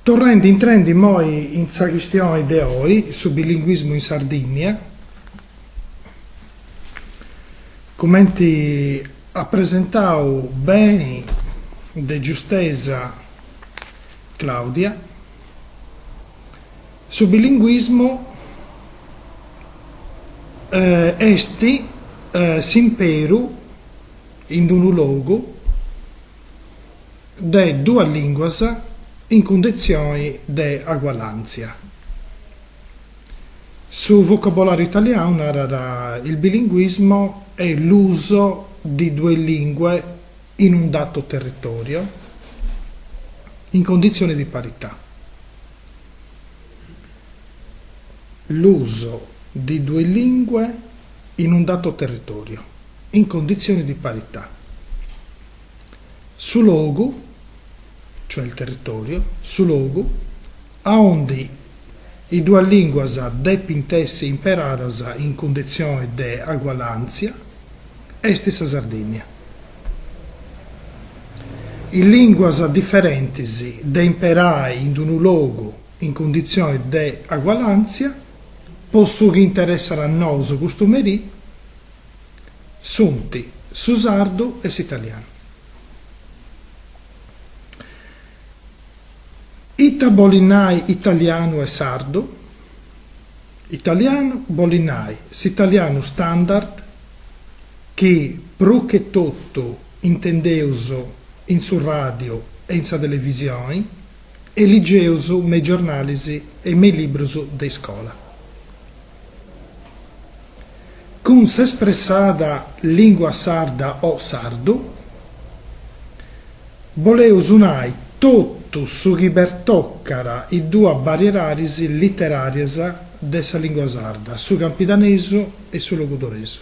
Torrendi intrendi immoi in sa chistioni de oi, su bilinguismu in Sardìnnia, cumenti at presentau beni de giustesa Claudia, su bilinguismu est s'imperu in unu logu de duas lìnguas in cunditzioni de agualàntzia. Su vocabolàriu italianu narat il bilinguismo è l'uso di due lingue in un dato territorio in condizioni di parità. L'uso di due lingue in un dato territorio in condizioni di parità. Su logu, cioè il territorio, su logu, aundi is duas lìnguas depint essi imperadas in cunditzioni de agualàntzia, est sa Sardìnnia. Is lìnguas diferentis de imperai in unu logu in cunditzioni de agualàntzia, po su chi interessat a nosu custu merì, sunt su sardu e s'italianu. Ita bolit nai italianu e sardu? Italianu bolit nai s'italianu standard chi prus che totu intendeus in su ràdiu e in sa televisioni e ligeus me is giornalis e me is librus de iscola. Cun s'espressada lìngua sarda o sardu, boleus nai totu su chi pertocat is duas bariedadis literàrias de sa lìngua sarda, su campidanesu e su logudoresu,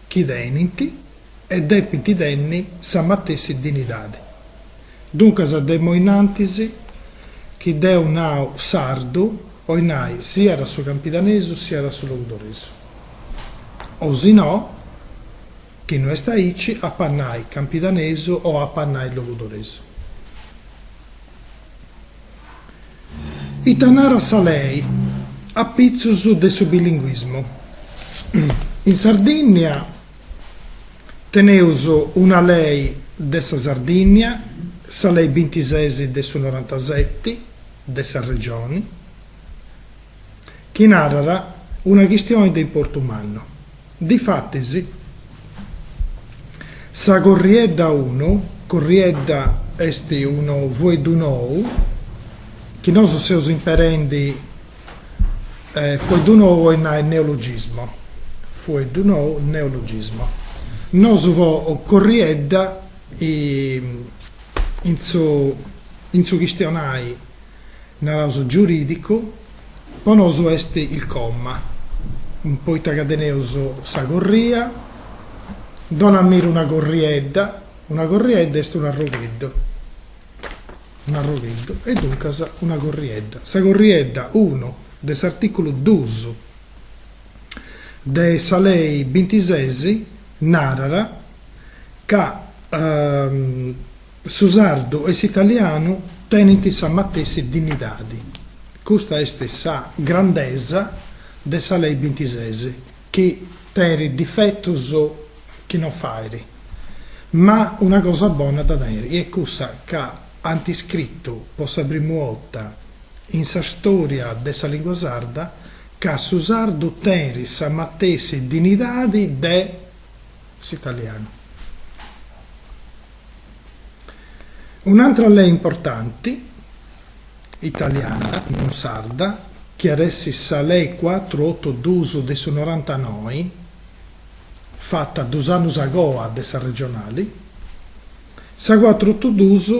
chi tenint e depint tenni sa matessi dinnidadi. Duncas de immoi innantis chi deu nau sardu 'olit nai siat su campidanesu siat su logudoresu. O si no, chi no est aici, apu a nai campidanesu o apu a nai logudoresu. Ita narat sa lei apitzus de su bilinguismu? In Sardìnnia Teneus una lei de sa Sardìnnia, sa lei bintises de su norantaseti de sa Regioni, chi narat una chistioni de importu mannu. Difatis, sa Corriedda unu, Corriedda est unu fueddu nou chi nosu seus imperendi Fueddu nou 'olit nai neologismo. Fueddu nou, neologismo. Nosu po corriedda in su in su chistionai naraus giuridicu po nosu est il comma, poita ca teneus sa corria, donamì una corriedda, una corriedda est un'arrogheddu. Un'arrogheddu e duncas una corriedda. Sa corriedda unu de s'artìculu dus de sa lei bintises narat ca su sardu e s'italianu tenint sa matessi dinnidadi. Custa est sa grandesa de sa lei bintises chi tenit difetus chi no fait, ma una cosa bona dda tenit, e est cussa ca ant scritu po sa primu 'orta in sa storia de sa lingua sarda ca su sardu tenit sa matessi dinnidadi de s'italianu. Un'antra lei importanti, italiana, non sarda, chi at essi sa lei cuatru otu dus de su norantanoi, fata dus annus agoa de sa regionali, sa cuatru otu dus,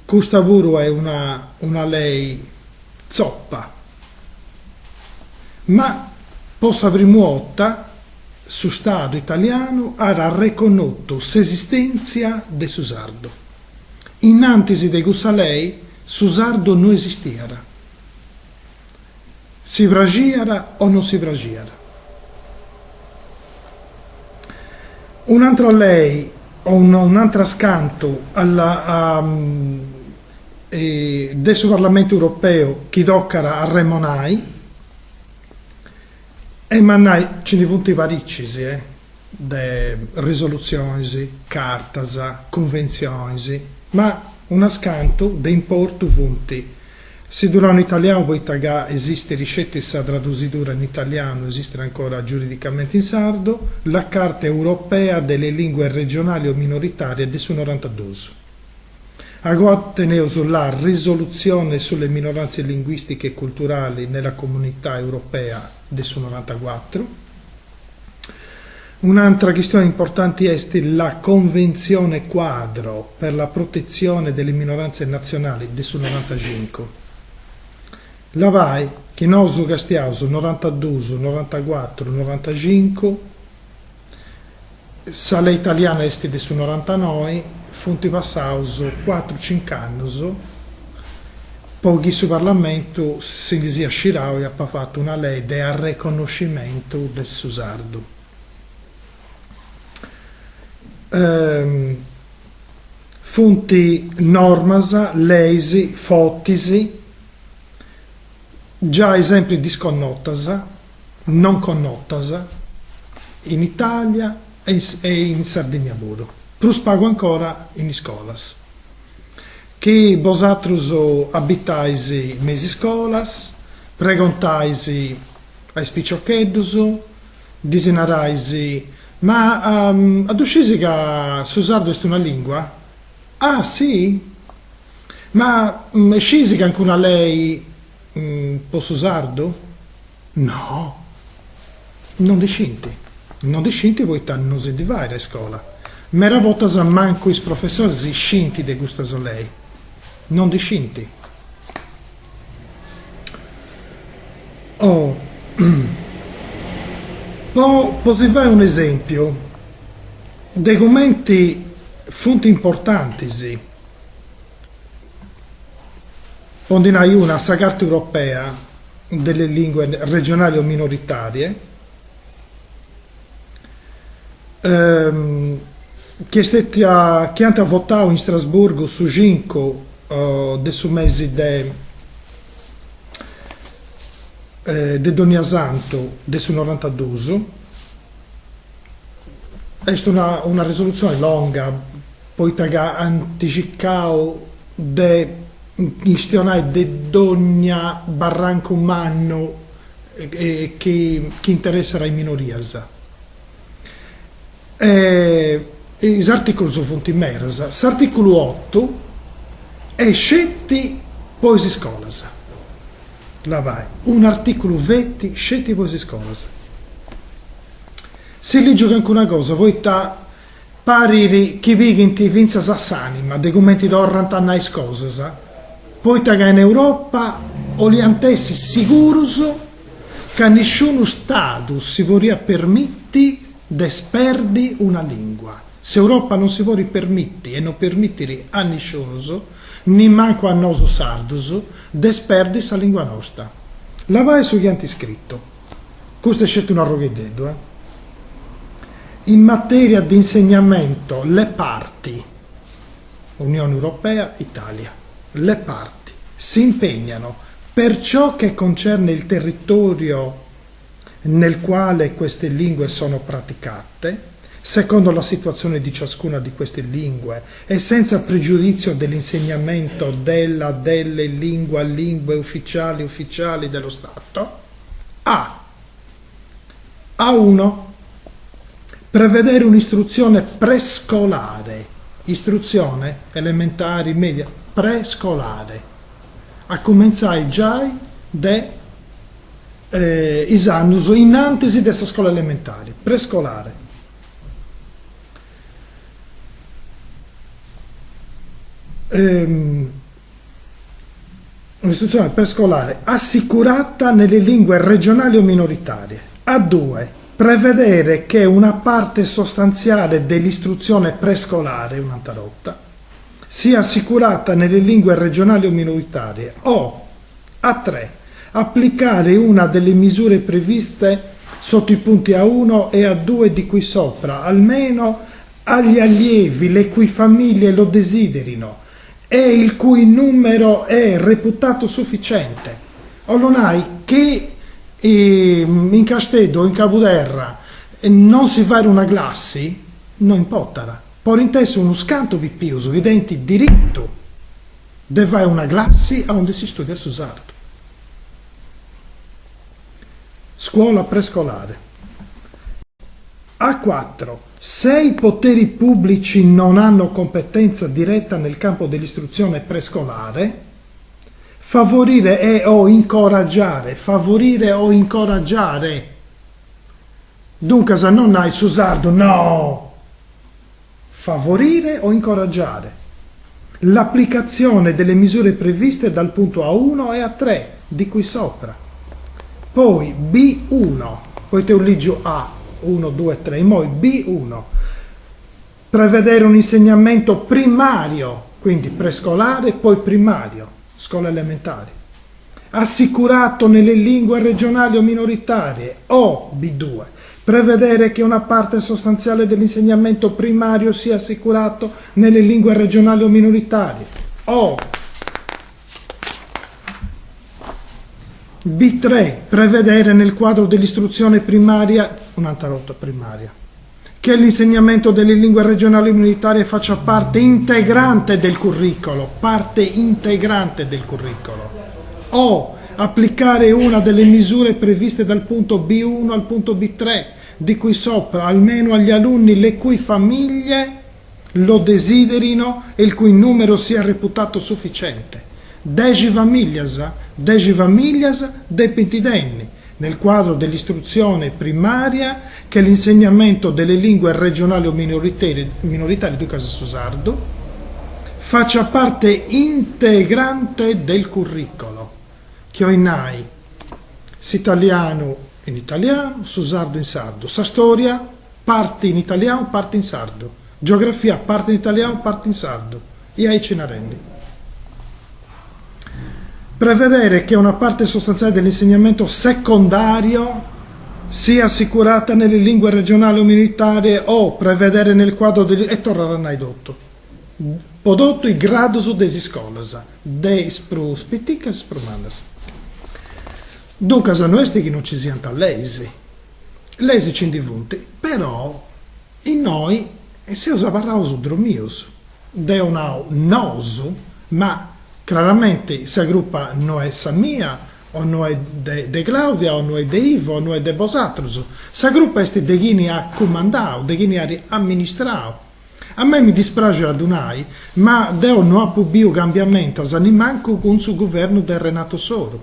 custa puru est una una lei tzopa, ma po sa primu 'orta su Stadu italianu at arreconnotu s'esistèntzia de su sardu. Innantis de cussa lei su sardu no esistiat. Si praxiat o non si praxiat. Un'antra lei o un'antra scantu alla. De su Parlamentu Europeu chi tocat a arremonai e a nai nci ndi funt paricis de risolutzionis, cartas, cunventzionis, ma unas cantu de importu funt. Si ddu nau in italianu poita ca esistit sceti sa tradusidura in italianu, esistit ancora giuridicamenti in sardu, La Carta Europea delle Lingue Regionali o Minoritarie de su norantadus. Agoa teneus la Risoluzione sulle minoranze linguistiche e culturali nella Comunità Europea de su norantacuatru. Un'antra chistione importanti est la Convenzione Quadro per la protezione delle minoranze nazionali de su norantacincu. Labai chi nosu castiaus norantadus, norantacuatru, norantacincu, sa lei italiana est de su norantanoi, funt passaus cuatru cinc'annus po chi su Parlamentu si ndi siat scirau e apat fatu una lei de arreconnoscimentu de su sardu. Funt normas, leis fortis, giai sempri disconnotas, non connotas, in Italia e in Sardigna puru, prus pagu ancora in iscolas. Chi bosatrus abitais me is iscolas, pregontais a is piciocheddus, ddis narais, ma a ddu sciis ca su sardu est una lingua? Ah si? Ma sciis cancuna lei po su sardu? No, non ddu scint. Non ddu scint poita non si ndi fait a iscola. Meda bortas mancu is professoris scint de custas lei. Non ddu scint. Oh. Po po si fai un'esempiu de cumenti funt importantis Po ndi nai una, sa Carta Europea delle lingue regionali o minoritarie, chi est stetia, chi ant votau in Strasburgu su cincu de su mesi de de Donniasantu de su norantadus, est una una risolutzioni longa poita ca ant circau de chistionai de dogna barrancu mannu chi chi interessat a is minorias. E is articulus funt medas. S'articulu otu est sceti po is iscolas. Labai, un'articulu feti sceti po is iscolas. Si ligiu cancuna cosa poita Parit chi pighint fintzas a s'anima de cumenti torrant a nai is cosas, poita ca in Europa 'oliant essi sigurus ca nisciunu stadu si podiat permiti de sperdi una lingua. S'Europa non si podit permiti e non permitit a nisciunus, nimancu a nosu sardus, de sperdi sa lingua nosta. Labai su chi ant scritu. Custu est sceti un'arrogheddeddu, eh. In materia di insegnamento le parti, Unione Europea, Italia, le parti si impegnano per ciò che concerne il territorio nel quale queste lingue sono praticate, secondo la situazione di ciascuna di queste lingue e senza pregiudizio dell'insegnamento della delle lingua lingue ufficiali ufficiali dello Stato, a A1. Prevedere un'istrutzione prescolare, istrutzione elementari, media, prescolare, a cumentzai giai de is annus in antis de sa scola elementari, prescolare. Un'istrutzione prescolare assicurata nelle lingue regionali o minoritarie. A2. Prevedere che una parte sostanziale dell'istruzione prescolare, un'altra 'orta, sia assicurata nelle lingue regionali o minoritarie o A3. Applicare una delle misure previste sotto i punti A1 e A2 di cui sopra, almeno agli allievi le cui famiglie lo desiderino. E il cui numero è reputato sufficiente. 'Ollu nai chi in Casteddu o in Cabuderra non si fait una classi, no importat, podint essi unus cantu pipius chi tenint diritu de fai una classi aundi si studiat su sardu. Scuola prescolare. A quattro. Se i poteri pubblici non hanno competenza diretta nel campo dell'istruzione prescolare, favorire e o incoraggiare, favorire o incoraggiare. Duncas no nai su sardu, no! Favorire o incoraggiare l'applicazione delle misure previste dal punto A uno e A tre di cui sopra. Poi B uno, poita eus ligiu A uno, due, tre, immoi B uno, prevedere un insegnamento primario, quindi prescolare e poi primario, scola elementari, assicurato nelle lingue regionali o minoritarie o, B due, prevedere che una parte sostanziale dell'insegnamento primario sia assicurato nelle lingue regionali o minoritarie o, B tre, prevedere nel quadro dell'istruzione primaria, un'altra 'orta primaria, che l'insegnamento delle lingue regionali o minoritarie faccia parte integrante del curricolo, parte integrante del curricolo, o aplicare una delle misure previste dal punto B uno al punto B tre di cui sopra almeno agli alunni le cui famiglie lo desiderino e il cui numero sia reputato sufficiente. Dexi familias, dexi familias depint tenni, nel quadro dell'istruzione primaria che l'insegnamento delle lingue regionali o minoritarie, duncas su sardu, faccia parte integrante del curricolo, chi 'olit nai s'italianu in italianu, su sardu in sardu, sa storia parti in italianu parti in sardu, geografia parti in italianu parti in sardu, e aici narendi. Prevedere che una parte sostanziale dell'insegnamento secondario sia assicurata nelle lingue regionali o minoritarie o prevedere nel quadro degli e torrat a nai totu. Po totu is gradus de is iscolas, de is prus piticas a is prus mannas. Duncas no est chi non nci siant leis, leis nci ndi funt, però innoi seus abarraus dromius. Deu nau nosu, ma craramenti sa crupa no est sa mia o no est de Claudia o no est de Ivo o no est de bosatrus, sa crupa est de chini at cumandau, de chini at amministrau. A mei mi dispraxit a ddu nai, ma deu no apu biu cambiamentas nimancu cun su guvernu de Renato Soru,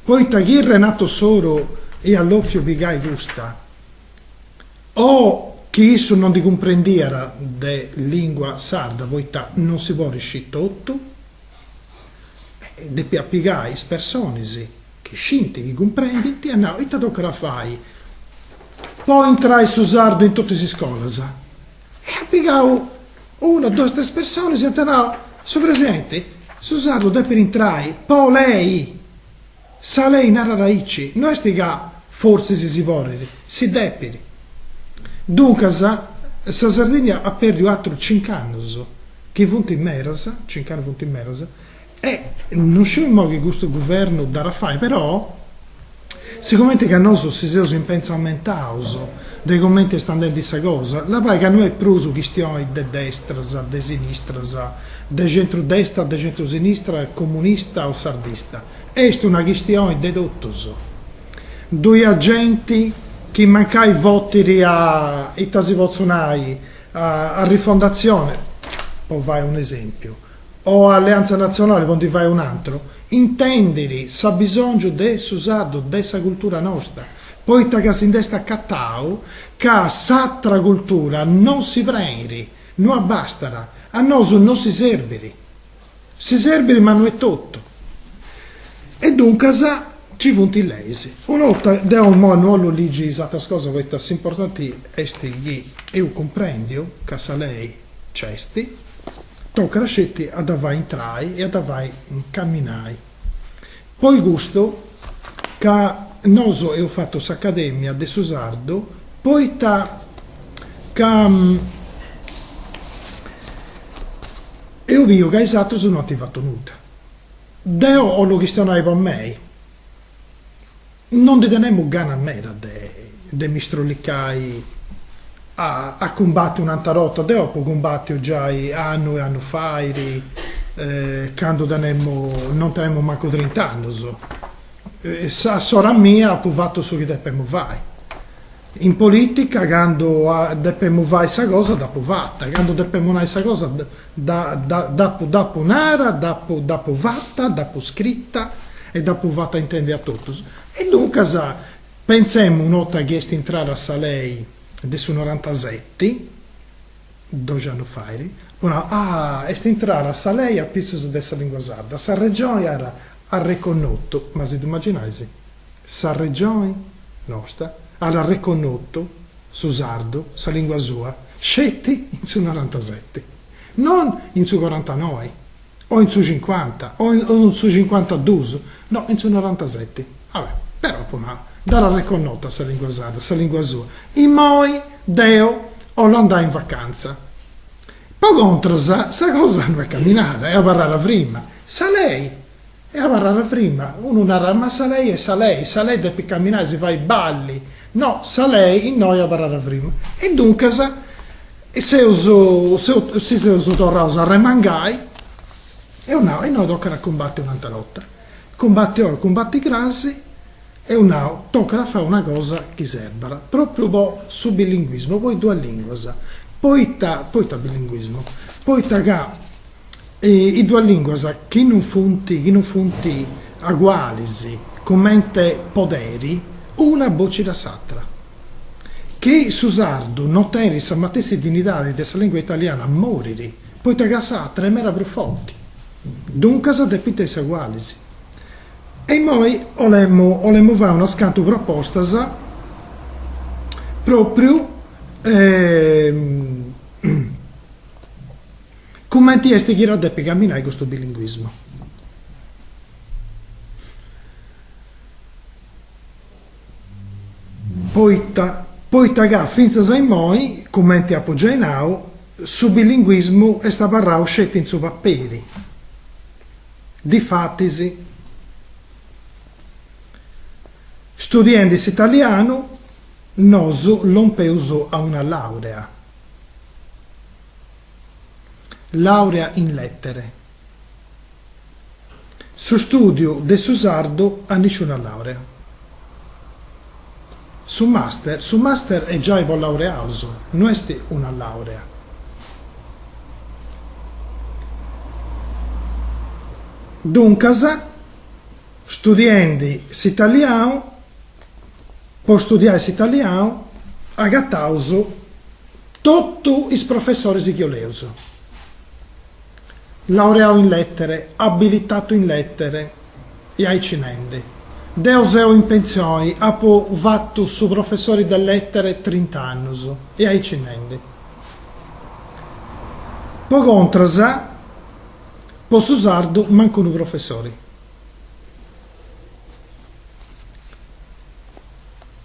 poita chi Renato Soru iat lòfiu pigai custa O chi issu non ndi cumprendiat de lingua sarda poita non si podit scì totu, depiat pigai is personis chi scint, chi cumprendint e nau ita tocat a fai po intrai su sardu in totu is iscolas. E at pigau una, duas, tres personis e ant nau, su presidenti, su sardu depit intrai po lei Sa lei narat aici, no est ca fortzis si podit, si depit. Duncas, sa Sardigna at pèrdiu atrus cinc'annus, chi funt medas, cinc'annus funt medas, e non sciu immoi chi custu guvernu dd'at a fai, però, sigumenti ca nosu si seus impentzamentaus de cumenti est andendi sa cosa, labai ca no est prus chistioni de destras, de sinistras, de centru-destra, de centru-sinistra, comunista o sardista, Est una chistioni de totus. Ddoi at genti chi mancai votit a, ita si potzu nai, a Rifondazione, po fai un'esempiu, o a Alleanza Nazionale, po ndi fai un'atru, intendit s'abisongiu de su sardu, de sa cultura nosta, poita ca si nd'est acatau ca s'atra cultura non si prenit, no abastat, a nosu non si serbit. Si serbit ma no est totu. E duncas nci funt is leis. Una 'orta, deu imoi no 'ollu ligi is atras cosas poita s'importanti est chi eus cumprendiu ca sa lei nc'est, tocat sceti a dda fai intrai e a dda fai camminai. Poi custu ca nosu eus fatu s'Academia de su Sardu poita ca. Eus biu ca is atrus no ant fatu nudda. Deu 'ollu chistionai po mei. No ndi tenemu gana meda de de mi strollicai a a cumbati un'antera 'orta, deu apu cumbatiu giai annu e annu fait, candu tenemu, non tenemu mancu trint'annus, a s'ora mia apu fatu su chi depemu fai. In politica candu depemu fai sa cosa dd'apu fata, candu depemu nai sa cosa dd'apu dd'apu nara, dd'apu dd'apu fata, dd'apu scrita e dd'apu fata intendi a totus. E duncas pentzemu un'orta chi est intrada sa lei de su norantaseti, doxi annus fait, apu nau, ah, est intrada sa lei apitzus de sa lingua sarda, sa Regioni at arreconnotu, ma si ddu imaginais? Sa Regioni nosta at arreconnotu su sardu, sa lingua sua, sceti in su norantaseti, non in su corantanoi, o in su cincuanta, o in su cincuantaduus, no, in su norantaseti. Va bè, però apu nau, dd'at arreconnota sa lingua sarda, sa lingua sua. Immoi deu 'ollu andai in vacantza. Po contras sa cosa no est caminada, est abarrada frima. Sa lei Est abarrada frima, unu narat ma sa lei est sa lei, sa lei depit caminai, si fait balli, no, sa lei innoi est abarrada frima. E duncas seus si seus torraus a arremangai e eus nau, innoi tocat a cumbati un'antera 'orta, cumbati oi, cumbati cras, eus nau, tocat a fai una cosa chi serbat, propriu po su bilinguismu, po is duas linguas, poita, poita bilinguismu, poita ca Is duas lìnguas chi non funt chi non funt agualis comente poderi, una bocit a s'atra. Chi su sardu non tenit sa matessi dinnidadi de sa lìngua italiana morit, poita ca s'atra est meda prus forti. Duncas depint essi agualis. E immoi 'olemu 'olemu fai unas cantu propostas pròpriu Cumenti est chi iat a depi caminai custu bilinguismu? Poita? Poita ca fintzas a immoi, cumenti apu giai nau, su bilinguismu est abarrau sceti in su paperi. Difatis, studiendi s'italianu nosu lompeus a una laurea. Laurea in lettere. Su stùdiu de su sardu a nisciuna laurea. Su master, su master est giai po laureaus, no est una laurea. Duncas, studiendi s'italianu, po studiai s'italianu, agataus Totu is professoris chi 'oleus. Laureau in lettere, abilitatu in lettere, e aici nendi. Deu seu in pentzioni, apu fatu su professori de lettere trint'annus, e aici nendi. Po contras, po su sardu mancu unu professori.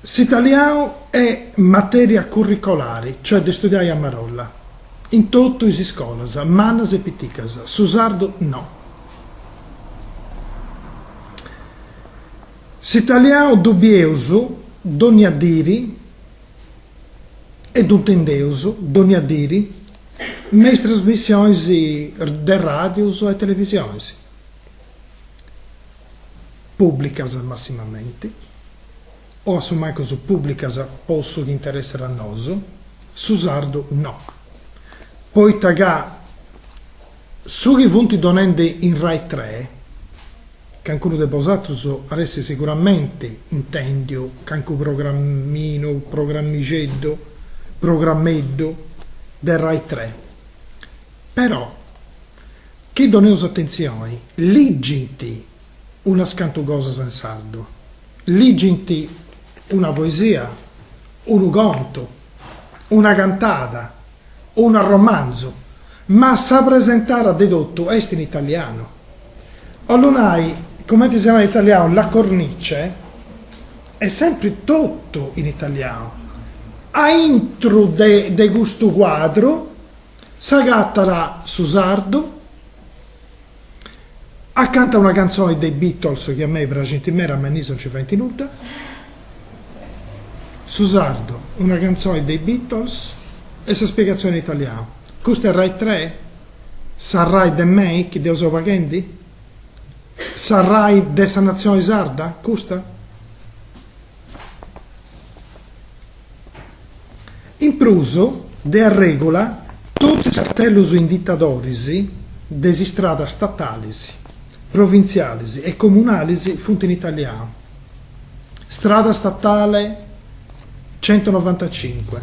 S'italianu est matèria curricolari, cioè de studiai a marolla, in totu is iscolas, mannas e piticas, su sardu no. S'italianu ddu bieus dònnia diri e ddu intendeus dònnia diri me is trasmissionis de ràdius e televisionis. Pùblicas massimamenti, o a su mancus pùblicas po su chi interessat a nosu, su sardu no. Poita ca su chi funt donendi in Rai Tre, cancunu de bosatrus at essi siguramenti intèndiu cancu programminu, programmixeddu, programmeddu de Rai Tre, però Chi doneus atentzioni, ligint unas cantu cosas in sardu, ligint una poesia, unu contu, una cantada, unu arromanzu, ma sa presentada de totu est in italianu. 'Ollu nai, cumenti si narat in italianu, la cornice est sempri totu in italianu. Aintru de de custu cuadru S'agatat su sardu. Acanta una cantzoni de is Beatles chi a mei praxint meda ma innis non nci faint nudda. Su sardu, una cantzoni de is Beatles e sa spiegatzioni in italianu. Custa est Rai 3? Sa Rai de mei chi deu seu paghendi? Sa Rai de sa natzioni sarda, custa? In prus, de arrègula, totus is cartellus inditadoris de is istradas statalis, provintzialis e comunalis funt in italianu. Strada statale centonovantacinque,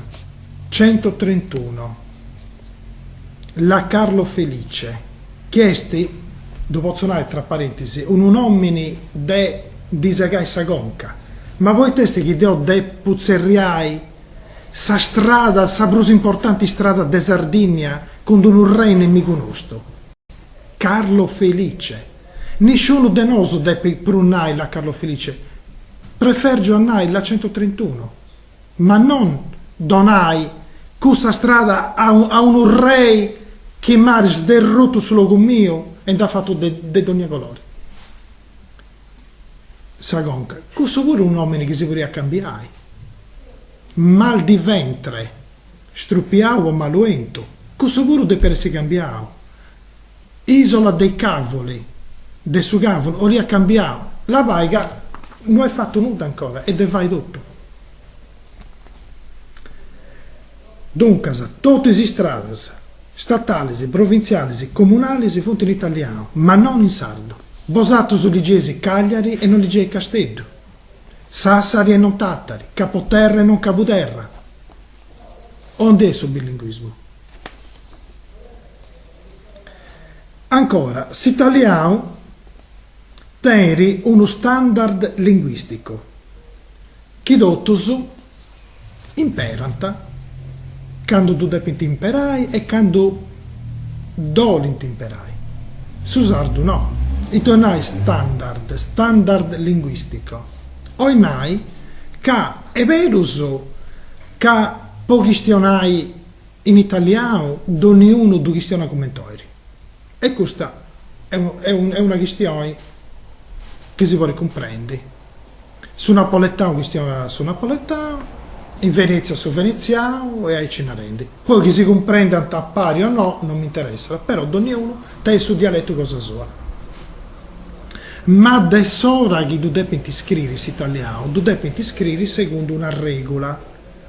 centotrentuno, la Carlo Felice, chi est, ddu potzu nai tra parentesi, unu nòmini de ndi segai sa conca, ma poita est chi deu depu tzerriai sa strada, sa prus importanti strada de Sardìnnia cun d'unu rei nemigu nostu? Carlo Felice. Nisciunu de nosu depit prus nai la Carlo Felice, prefèrgiu a nai la centotrentuno. Ma non donai cussa strada a unu rei chi m'at sderrutu su logu miu e nd'at fatu de dogna colori. Sa conca. Cussu puru unu nomini chi si podiat cambiai. Mal di ventre, strupiau po malu 'entu. Cussu puru depiat essi cambiau. Isola dei cavoli, de su cavulu, 'oliat cambiau. Labai ca no est fatu nudda ancora e de fai totu. Duncas, totu is istradas, statalis, provintzialis, comunalis funt in italianu, ma non in sardu. Bosatrus ligeis Cagliari e non ligeis Casteddu, Sassari e non Tàtari, Capoterra e non Cabuderra. Aundi est su bilinguismu? Ancora, s'italianu tenit unu standard linguìsticu chi totus imperant candu ddu depint imperai e candu dd'olint imperai. Su sardu no. Ita 'olit nai standard, standard linguistico? 'Olit nai ca est berus ca po chistionai In italianu donniunu ddu chistionat cumenti 'olit. E custa est una chistioni chi si podit cumprendi. Su napoletanu chistionat su napoletanu, in Venezia su venetzianu e aici narendi. Poi chi si cumprendant a pari o no non m'interessat, però donniunu tenit su dialetu cosa sua. Ma de s'ora chi ddu depint scriri s'italianu, ddu depint scriri segundu una regula.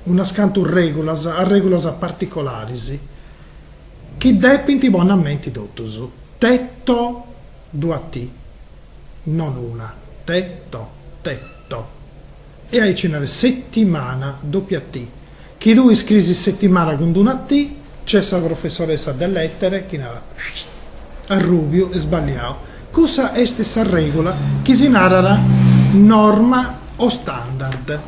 Unas cantu règulas, arrègulas particolaris, chi depint ponni a menti totus. Tetto, dua T, non una, tetto, tetto. E aici narat settimana, dòpia T. Chi tui scrisi settimana cun d'una T, nc'est sa professoressa de lettere chi narat arrùbiu, sballiau. Cussa est sa règula chi si narat norma o standard.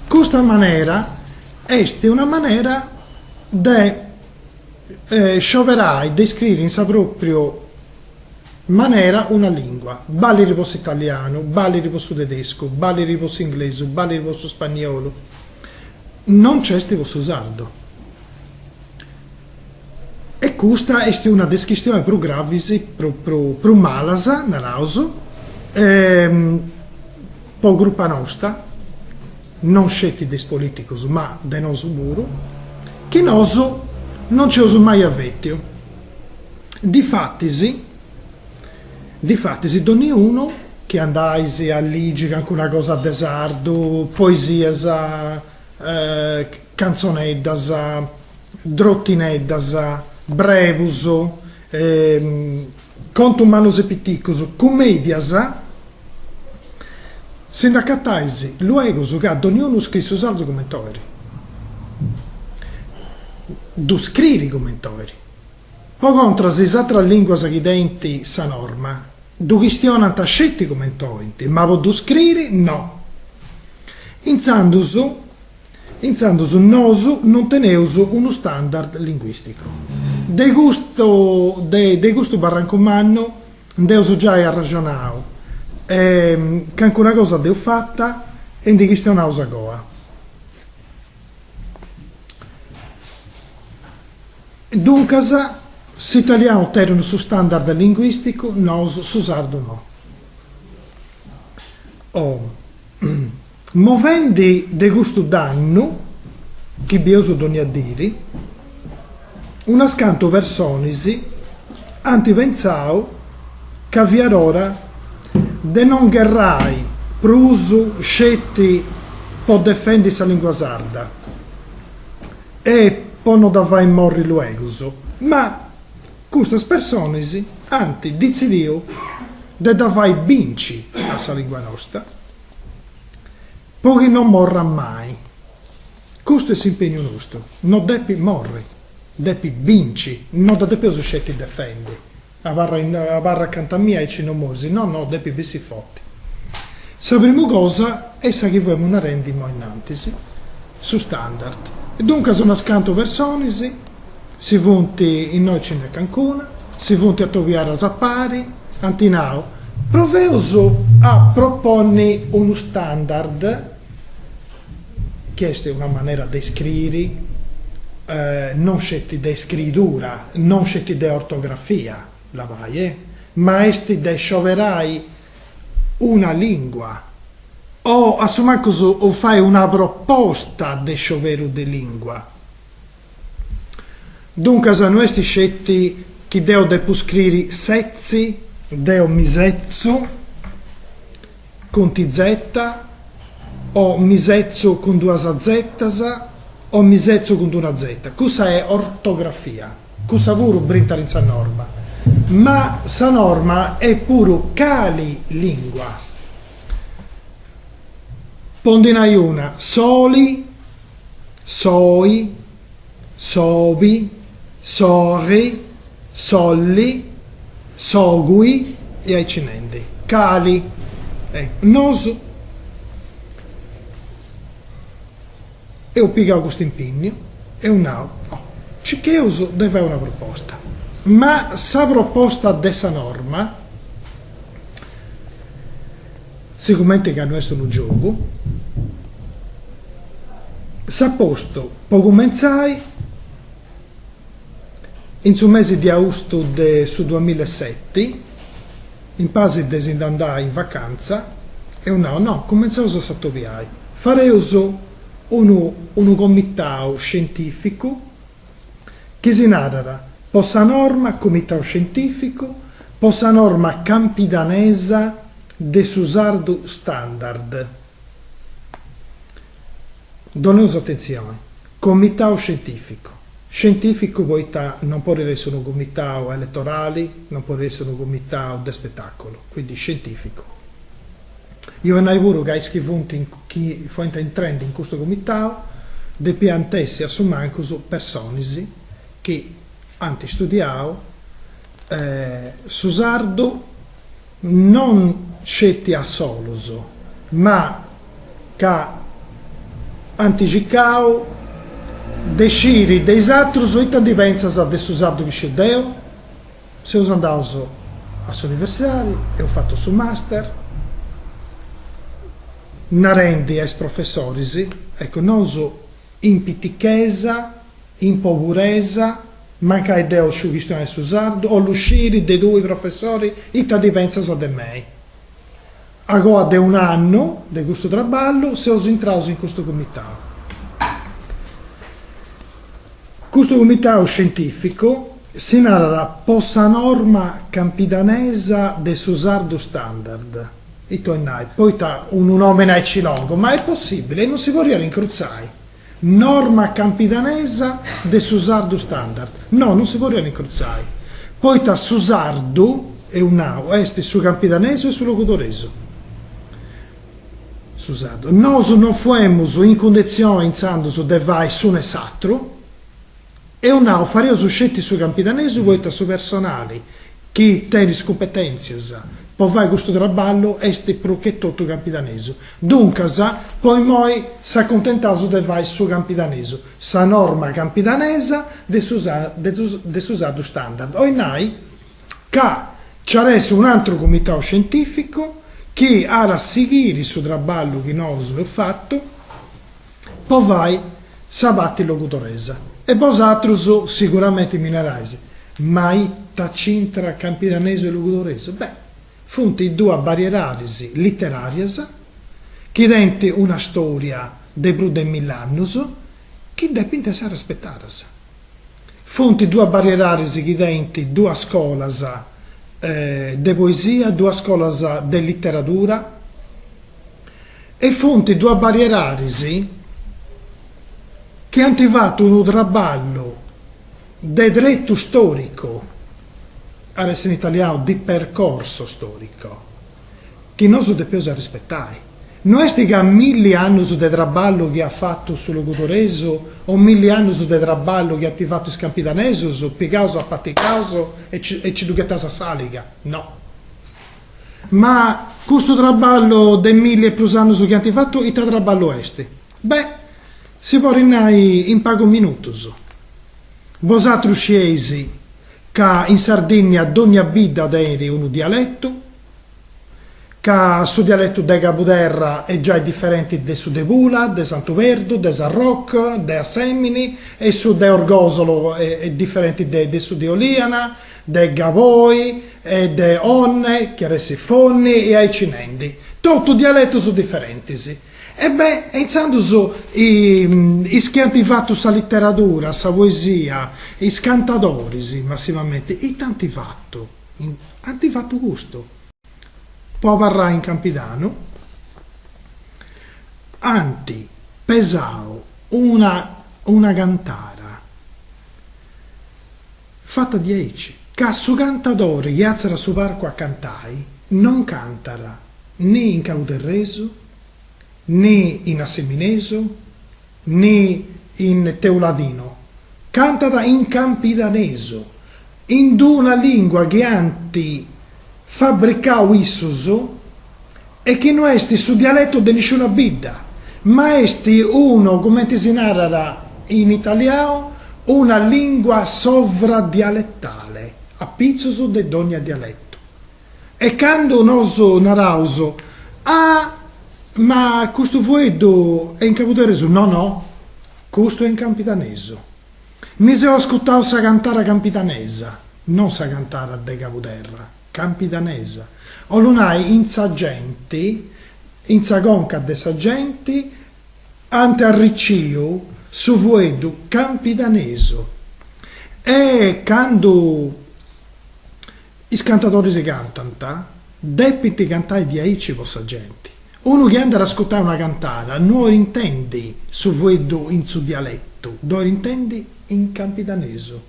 Custa manera est una manera de scioberai de scriri in sa pròpriu manera una lìngua, ballit po s'italianu, ballit po su tedescu, ballit po s'inglesu, ballit po su spanniolu, non nc'est po su sardu. E custa est una de is chistionis prus gravis, prus malas, naraus, po crupa nosta, non sceti de is politicus ma de nosu puru, chi nosu non nci eus mai avètiu. Difatis, difatis donniunu chi andais a ligi cancuna cosa de sardu, poesias, cantzoneddas, drotineddas, brebus, contus mannus e piticus, cumèdias, si nd'acatais luegus ca donniunu scriit su sardu cumenti 'olit. Ddu scriit cumenti 'olit. Po contras is atras lìnguas chi tenint sa norma ddu chistionant sceti cumenti 'olint, ma po ddu scriri no. Intzandus Intzandus nosu non teneus unu standard linguìsticu. De custu de custu barrancu mannu nd'eus giai arraxonau e cancuna cosa dd'eus fata e ndi chistionaus agoa. Duncas. S'italianu tenit su standard linguisticu, nosu su sardu no. Oh. Movendi de custu dannu chi bieus dònnia diri, unas cantu personis ant pentzau ca fiat ora de non gherrai prus sceti po defendi sa lìngua sarda e po no dda fai morri luegus, ma custas personis ant ditzidiu de dda fai binci a sa lìngua nosta po chi non morrat mai. Custu est s'impegnu nostru, no depit morri, depit binci, no dda depeus sceti defendi, abarra abarra acanta mia aici no moris, no no, depit bessiri forti. Sa primu cosa est sa chi fuemu narendi imoi innantis, su standard. E duncas unas cantu personis si funt, innoi nci nd'est cancuna, si funt atobiadas a pari, ant nau, proveus a proponni unu standard, chi est una manera de scriri, non sceti de scriidura, non sceti de ortografia, labai eh, ma est de scioberai una lingua o a su mancus fai una proposta de scioberu de lingua. Duncas no est sceti chi deo depu scriri setzi, deo mi setzu cun tizeta o mi setzu cun duas zetas o mi setzu cun d'una zeta, cussa est ortografia, cussa puru brintat in sa norma, ma sa norma est puru cali lingua. Po ndi nai una, soli, soi, sobi, sorri, solli, sogui e aici nendi. Cali? Eccu, nosu eus pigau custu impinniu, eus nau, no, circheus de fai una proposta, ma sa proposta de sa norma, Sigumenti ca no est unu giogu, s'at postu po cumentzai in su mesi de austu de su duamilla e seti, in pasi de si nd'andai in vacantza, eus nau, no, cumentzaus a s'atobiai, fareus unu unu comitau scientificu chi si narat po sa norma Comitau Scientìficu po sa norma campidanesa de su sardu standard. Doneus atentzioni, Comitau Scientìficu. Scientìficu poita non podit essi unu comitau eletorali, non podit essi unu comitau de spetàculu, quindi scientìficu. Iu a nai puru ca is chi funt chi fuent intrendi in custu comitau depiant essi a su mancus personis chi ant studiau su sardu non sceti a solus ma ca ant circau de sciri de is atrus ita ndi pentzas de su sardu chi sciu deu. Seus andaus a s'universidadi, eus fatu su master, narendi a is professoris, ecco, nosu in pitichesa, in poburesa, mancai deu sciu chistionai su sardu, 'ollu sciri de tui professori ita ndi pentzas de mei. Agoa de un'annu de custu traballu seus intraus in custu comitau. Custu comitau scientìficu si narat po sa norma campidanesa de su sardu standard. Ita 'olit nai? Poita unu nòmini aici longu? Ma est possìbili e non si podiat incrutzai. Norma campidanesa de su sardu standard. No, non si podiat incrutzai. Poita su sardu, eus nau, est su campidanesu e su logudoresu. Su sardu. Nosu non fuemus in cunditzioni intzandus de fai s'unu e s'atru, eus nau fareus sceti su campidanesu poita su personali chi tenit is cumpetentzias po fai custu traballu est prus che totu campidanesu. Duncas po immoi s'acuntentaus de fai su campidanesu, sa norma campidanesa de su de su sardu standard. 'Olit nai ca nci at essi un'antru comitau scientificu chi at a sighiri su traballu chi nosu eus fatu po fai sa parti logudoresa. E bosatrus siguramenti mi narais. Ma ita c'intrat campidanesu e logudoresu? Beh, funt duas bariedadis literàrias chi tenint una stòria de prus de mill'annus chi depint essi arrespetadas. Funt duas bariedadis chi tenint duas scolas de poesia, duas scolas de literadura e funt duas bariedadis chi ant fatu unu traballu de tretu storicu, at essi in italianu di percorso storico, chi nosu depeus arrispetai. No est ca milli annus de traballu chi at fatu su logudoresu o milli annus de traballu chi ant fatu is campidanesus, pigaus, apatigaus e nci ddu ghetaus a s'aliga, no. Ma custu traballu de milli e prus annus chi ant fatu ita traballu est? Beh, si podit nai in pagus minutus. Bosatrus scieis ca in Sardìnnia dònnia bidda tenit unu dialetu, ca su dialetu de Cabuderra est giai diferenti de su de Pula, de Santu Perdu, de Sarroch, de Assèmini, e su de Orgòsolo est diferenti de su de Olìana, de Gavoi e de Onne, chi at essi Fonni, e aici nendi. Totu dialetus diferentis. E beh, e intzandus is chi ant fatu sa literadura, sa poesia, is cantadoris massimamenti, ita ant fatu? Ant fatu custu. Po abarrai in Campidanu, ant pesau una una cantara fata diaici, ca su cantadori chi atziat a su parcu a cantai non cantat ni in cabuderresu, ni in asseminesu, ni in teuladinu, cantat in campidanesu, in d'una lingua chi ant fabricau issus e chi no est su dialetu de nisciuna bidda, ma est unu, cumenti si narat in italiau, una lingua sovradialettale, apitzus de dònnia dialetu. E candu nosu naraus, ah, ma custu fueddu est in cabuderresu, no no, custu est in campidanesu. Mi seu ascutau sa cantara campidanesa, non sa cantara de Cabuderra, campidanesa. 'Ollu nai in sa genti, in sa conca de sa genti, ant arriciu su fueddu campidanesu. E candu Is cantadoris cantant, depint cantai diaici po sa genti. Unu chi andat a ascurtai una cantada no 'olit intendi su fueddu in su dialetu, ddu 'olit intendi in campidanesu.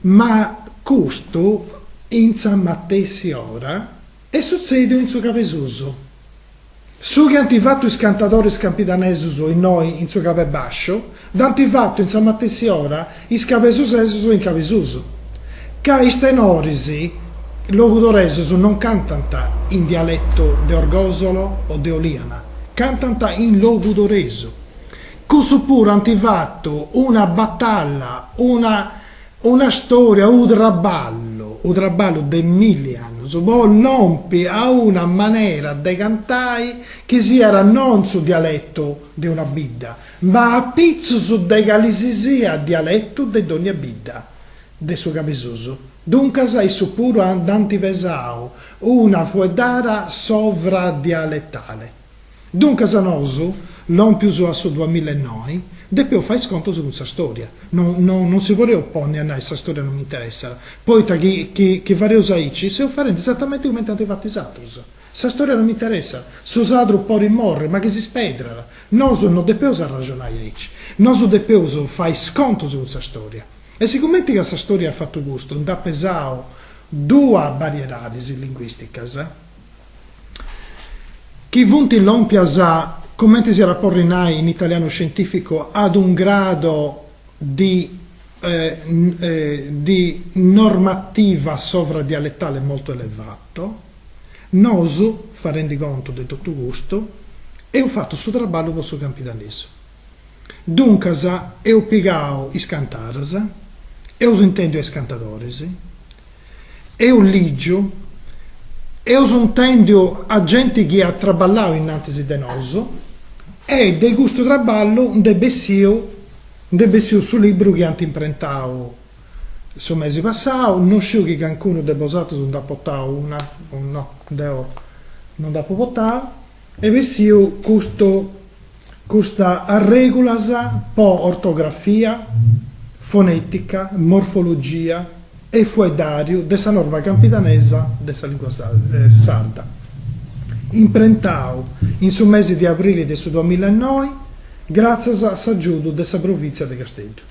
Ma custu in sa matessi ora est sutzèdiu in su Cabesusu. Su chi ant fatu is cantadoris campidanesus innoi in su Cabebàsciu, dd'ant fatu in sa matessi ora is cabesusesus in Cabesusu. Ca is tenoris logudoresus non cantant in dialetu de Orgòsolo o de Olìana, cantant in logudoresu. Cussu puru ant fatu una batalla, una Una storia, unu traballu, unu traballu de milli annus po lompi a una manera de cantai chi siat non su dialetu de una bidda, ma apitzus de calisisiat dialetu de dònnia bidda de su Cabesusu. Duncas issus puru nd'ant pesau una fueddara sovradialetale. Duncas nosu, lòmpius a su duamilla e noi, depeus fai is contus cun sa stòria. No no non si podeus ponni a nai sa stòria non mi interessat, poita chi chi chi fadeus aici seus fadendi esatamenti cumenti ant fatu is atrus. Sa stòria non mi interessat, su sadru podit morri, ma chi si spedrat. Nosu non depeus arraxonai aici. Nosu depeus fai is contus cun sa stòria. E sigumenti ca sa stòria at fatu custu, nd'at pesau duas bariedadis linguìsticas, chi funt lòmpias, cumenti si iat a porri nai in italianu scientìficu, ad un grado di di normativa sovradialettale molto elevato, nosu, fadendi contu de totu custu, eus fatu su traballu po su campidanesu. Duncas, eus pigau is cantaras, eus intèndiu a is cantadoris, Eus lìgiu, eus intèndiu a genti chi at traballau innantis de nosu e de custu traballu nd'est bessiu nd'est bessiu su libru chi ant imprentau. Su mesi passau, no sciu chi cancunu de bosatrus nd'at portau una o no, deu no nd'apu portau, est bessiu custu custa arregulas po ortografia, fonetica, morfologia e fueddariu de sa norma campidanesa de sa lingua sarda, imprentau in su mesi de abrili de su duamilla e noi gràtzias a s'agiudu de sa Provìntzia de Casteddu.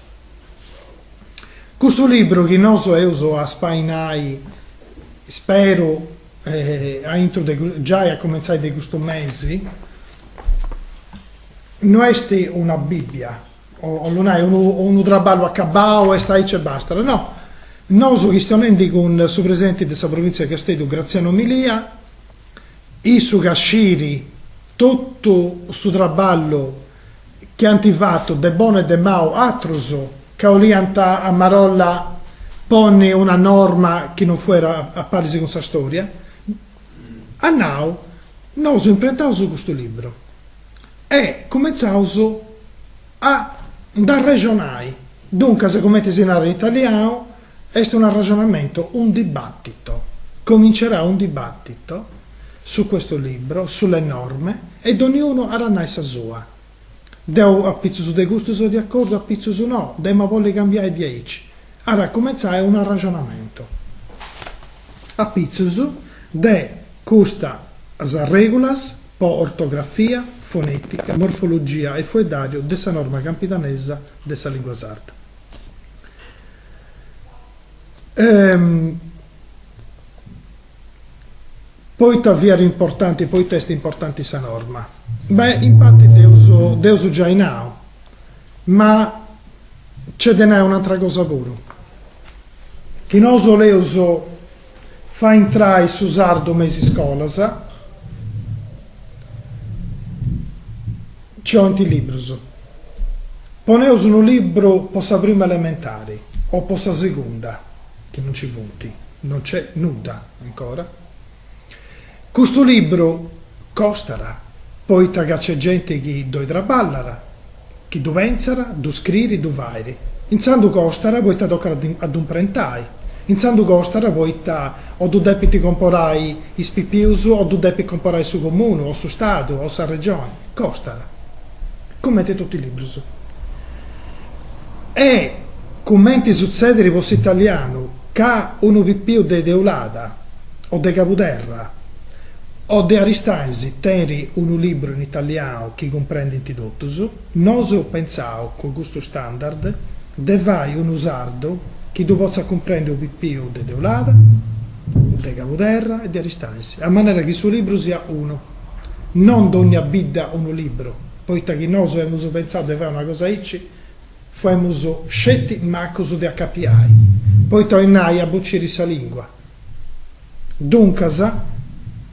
Custu libru chi nosu eus a spainai, speru, aintru de giai a cumentzai de custu mesi, no est una Bibbia, 'ollu nai unu traballu acabau, est aici e bastat, no. Nosu chistionendi cun su presidenti de sa Provìntzia de Casteddu Graziano Milia, issu ca sciri totu su traballu chi ant fatu de bonu e de mau atrus ca 'oliant a marolla ponni una norma chi non fuera a paris cun sa storia, at nau, nosu imprentaus custu libru e cumentzaus a nd'arrexonai, duncas cumenti si narat in italianu est un arragionamento, un dibattito, comincerà un dibattito su questo libro, sulle norme e donniunu at a nai sa sua. Deu apitzus de custu seu de acordu, apitzus no, dd'emu a bolli cambiai diaici. At a cumentzai unu arraxonamentu apitzus de custas arrègulas po ortografia, fonètica, morfologia e fueddàriu de sa norma campidanesa de sa lìngua sarda. Poita fiat importanti, poita est importanti sa norma? Beh, in parti dd'eus dd'eus giai nau, ma nc'est de nai un'atra cosa puru, chi nosu 'oleus fai intrai su sardu me is iscolas, nci 'olint librus. Poneus unu libru po sa prima elementari o po sa segunda, chi non nci funt, non nc'est nudda ancora. Custu libru costat, poita ca nc'est genti chi ddoi traballat, chi ddu pentzat, ddu scririt, ddu fait. Intzandu costat poita tocat a ddu imprentai. Intzandu costat poita o ddu depint comporai is pipius o ddu depit comporai su comunu o su stadu o sa regioni. Costat. Cumenti totu is librus. E cumenti sutzedit po s'italianu ca unu pipiu de Teulada o de Cabuderra o de Aristanis tenit unu libru in italianu chi cumprendint totus, nosu eus pentzau, cun custu standard, de fai unu sardu chi ddu potzat cumprendi unu pipiu de Teulada, de Cabuderra e de Aristanis, a manera chi su libru siat unu, non dònnia bidda unu libru, poita chi nosu emus pentzau de fai una cosa aici, fuemus sceti macus de acapiai, poita 'olit nai a bociri sa lingua. Duncas,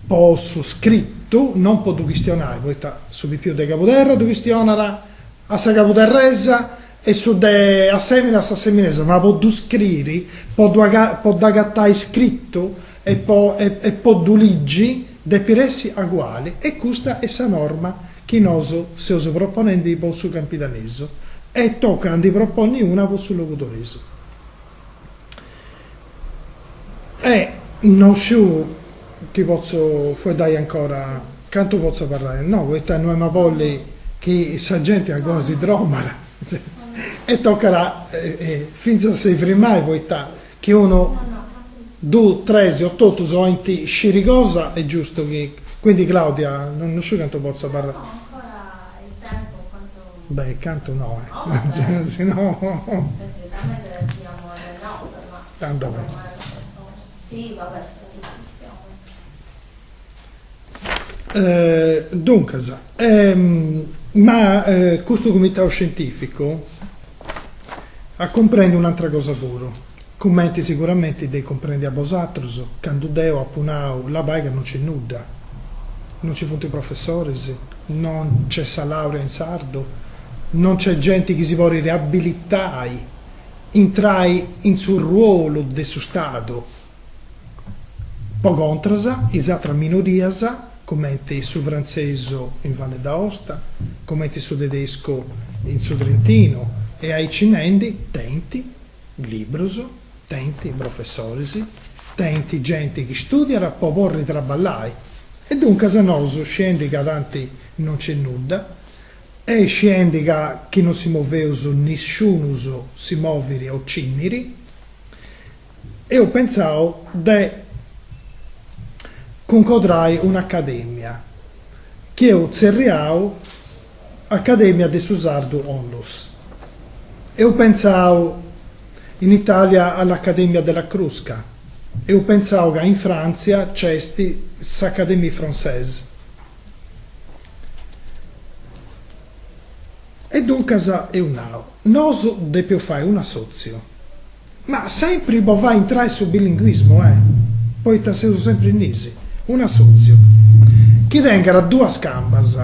po su scritu, non po ddu chistionai, poita su pipiu de Cabuderra ddu chistionat a sa cabuderresa e su de Assemini a s'asseminesa, ma po ddu scriri, po ddu po dd'agatai scritu e po e po ddu ligi depit essi aguali e custa est sa norma chi nosu seus proponendi po su campidanesu e tocat a ndi proponni una po su logudoresu. E non sciu chi potzu fueddai ancora, cantu potzu abarrai, no, poita no emu a bolli chi sa genti agoa si dromat e tocat fintzas a si frimai poita chi unu, dus, tres o totus 'olint sciri cosa est giustu chi, quindi Claudia non sciu cantu potzu abarrai. Beh, cantu no, eh. Si no. Tando Duncas, ma custu cumitau scientificu at cumprendiu un'atra cosa puru, cumenti siguramenti dd'eis cumprendiu a bosatrus candu deu apu nau labai ca non nc'est nudda, non nci funt professoris, non nc'est sa laurea in sardu, non nc'est genti chi si podit abilitai, intrai in su ruolu de su stadu. Po contras, is atras minorias, cumenti su frantzesu in Valle d'Aosta, cumenti su tedescu in su Trentinu e aici nendi, tenint librus. Tenint professoris, tenint genti chi studiat po porri traballai e duncas nosu sciendi ca tanti non nc'est nudda e sciendi ca chi non si moveus nisciunus si moviri o cinniri, eus pentzau de cuncodrai un'academia chi eus tzerriau Academia de su Sardu Onlus. Eus pentzau in Italia all'Accademia della Crusca, eus pentzau ca in Frantzia nc'est s'Académie Française. E duncas eus nau, nosu depeus fai un'assòtziu. Ma sempri po fai intrai su bilinguismu, eh! Poita seus sempri innisi. Un'assòtziu chi tengat duas cambas,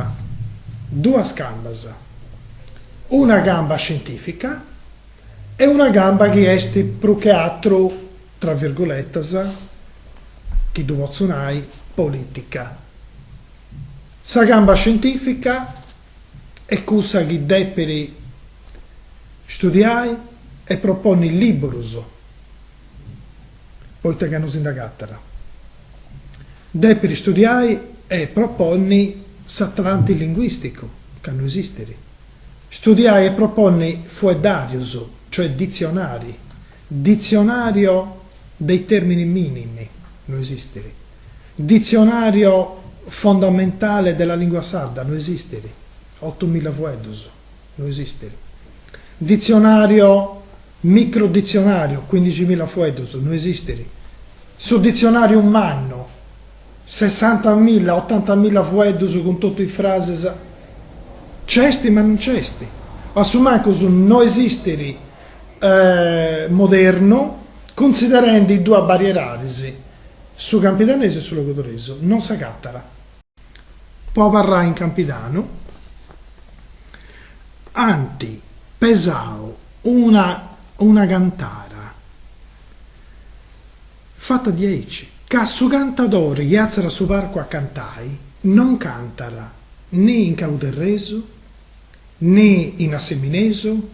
duas cambas, una camba scientìfica e una camba chi est prus che atru, tra virguletas, chi ddu potzu nai, polìtica. Sa camba scientìfica est cussa chi depit studiai e proponni liburus, poita ca no si nd'agatat. Depit studiai e proponni s'atlanti linguisticu, ca no esistit. Studiai e proponni fueddarius, cioè dizionari, dizionario dei termini minimi, no esistit. Dizionario fondamentale della lingua sarda, no esistit, otomilla fueddus, no esistit. Dizionario, microdizionario, quindiximilla fueddus, no esistit. Su dizionariu mannu, sessantamilla, otantamilla fueddus cun totu is frases, nc'est ma no nc'est, o a su mancus no esistit modernu, cunsiderendi duas bariedadis, Su campidanesu e su logudoresu non s'agatat. Po abarrai in Campidanu ant pesau una una cantara fata diaici, ca su cantadori chi atziat a su parcu a cantai non cantat ni in cabuderresu, ni in asseminesu,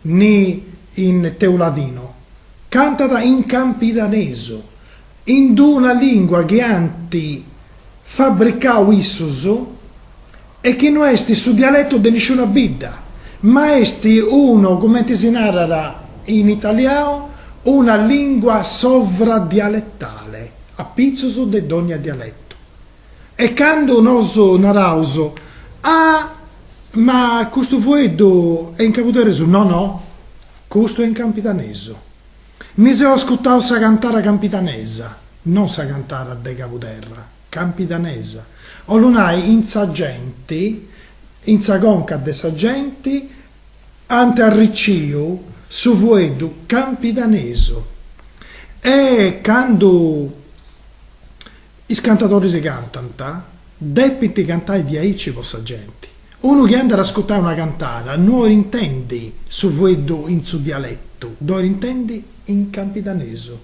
ni in teuladinu, cantat in campidanesu, in d-una lìngua chi ant fabricau issus e chi no est su dialetu de nisciuna bidda, ma est unu, cumenti si narat in italianu, una lìngua sovradialettale, apitzus de dònnia dialetu. E candu nosu naraus, ah, ma custu fueddu est in cabuderresu, no no, custu est in campidanesu. Mi seu ascutau sa cantara campidanesa, non sa cantara de Cabuderra, campidanesa. 'Ollu nai in sa genti, in sa conca de sa genti, ant arriciu su fueddu campidanesu. E candu Is cantadoris cantant, depint cantai diaici po sa genti. Unu chi andat a ascurtai una cantada no 'olit intendi su fueddu in su dialetu, ddu 'olit intendi in campidanesu.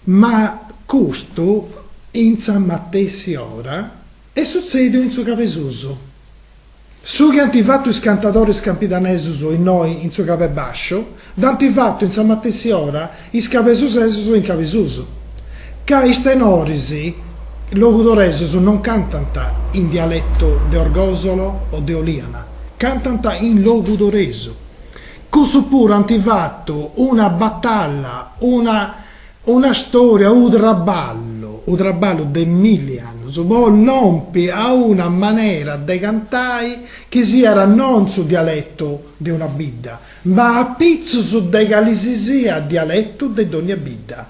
Ma custu in sa matessi ora est sutzediu in su Cabesusu. Su chi ant fatu is cantadoris campidanesus innoi in su Cabebasciu, dd'ant fatu in sa matessi ora is cabesusesus in Cabesusu. Ca is tenoris logudoresus non cantant in dialetu de Orgosolo o de Oliana, cantant in logudoresu. Cussu puru ant fatu una batalla, una Una storia, unu traballu, unu traballu de milli annus po lompi a una manera de cantai chi siat non su dialetu de una bidda, ma apitzus de calisisiat dialetu de dònnia bidda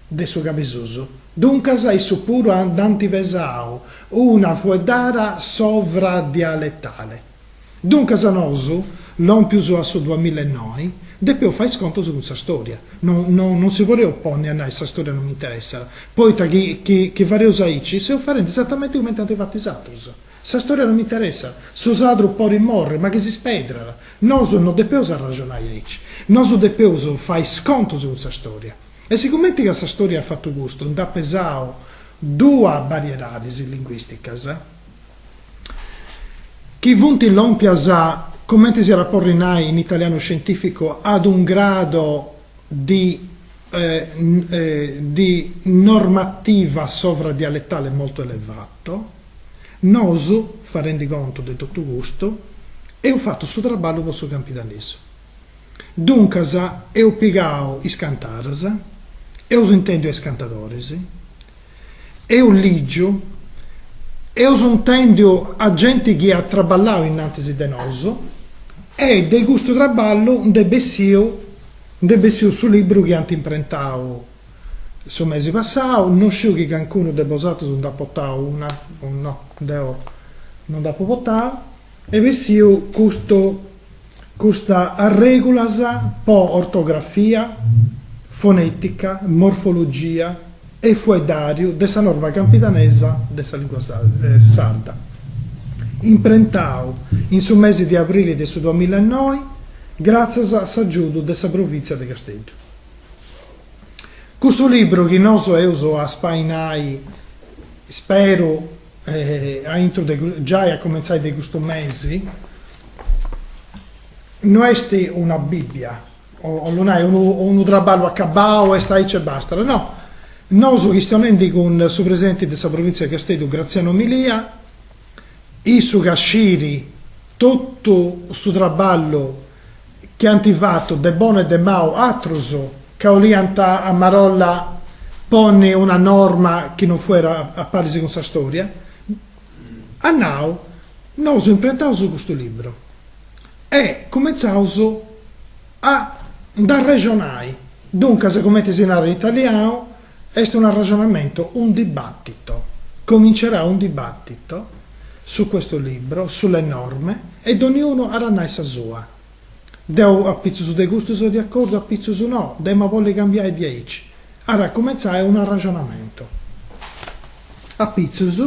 de su Cabesusu. Duncas issus puru nd'ant pesau una fueddara sovradialetale. Duncas nosu, lòmpius a su duamilla e noi, depeus fai is contus cun sa stòria. No no non si podeus ponni a nai sa stòria non m'interessat, poita chi chi chi fadeus aici seus fadendi esatamenti cumenti ant fatu is atrus. Sa stòria non m'interessat, su sadru podit morri, ma chi si spedrat. Nosu no depeus arraxonai aici. Nosu depeus fai is contus cun sa stòria. E sigumenti ca sa stòria at fatu custu, nd'at pesau duas bariedadis linguìsticas, chi funt lòmpias, cumenti si iat a porri nai in italianu scientìficu, ad un grado. di di normativa sovradialettale molto elevato, nosu, farendi contu de totu custu, eus fatu su traballu po su campidanesu. Duncas eus pigau is cantaras, eus intendiu a is cantadoris, eus ligiu, eus intendiu a genti chi at traballau innantis de nosu e de custu traballu nd'est bessiu nd'est bessiu su libru chi ant imprentau su mesi passau, no sciu chi cancunu de bosatrus nd'at portau una o no, deu no nd'apu portau, est bessiu custu Custa arrègulas po ortografia, fonètica, morfologia e fueddàriu de sa norma campidanesa de sa lìngua sarda, imprentau in su mesi de abrili de su duamilla e noi gràtzias a s'agiudu de sa Provìntzia de Casteddu. Custu libru chi nosu eus a spainai, speru, aintru de giai a cumentzai de custu mesi, no est una Bibbia, 'ollu nai unu unu traballu acabau est aici e bastat, no, nosu chistionendi cun su presidenti de sa Provìntzia de Casteddu Graziano Milia, issu ca sciri totu su traballu chi ant fatu de bonu e de mau atrus ca 'oliant a marolla ponni una norma chi non fuera a paris cun sa storia, at nau, nosu imprentaus custu libru e cumentzaus a nd'arrexonai, duncas cumenti si narat in italianu est un arragionamento, un dibattito, comincerà un dibattito su questo libro, sulle norme e donniunu at a nai sa sua. Deu apitzus de custu seu de acordu, apitzus no, deu emu a bolli cambiai diaici. At a cumentzai unu arraxonamentu apitzus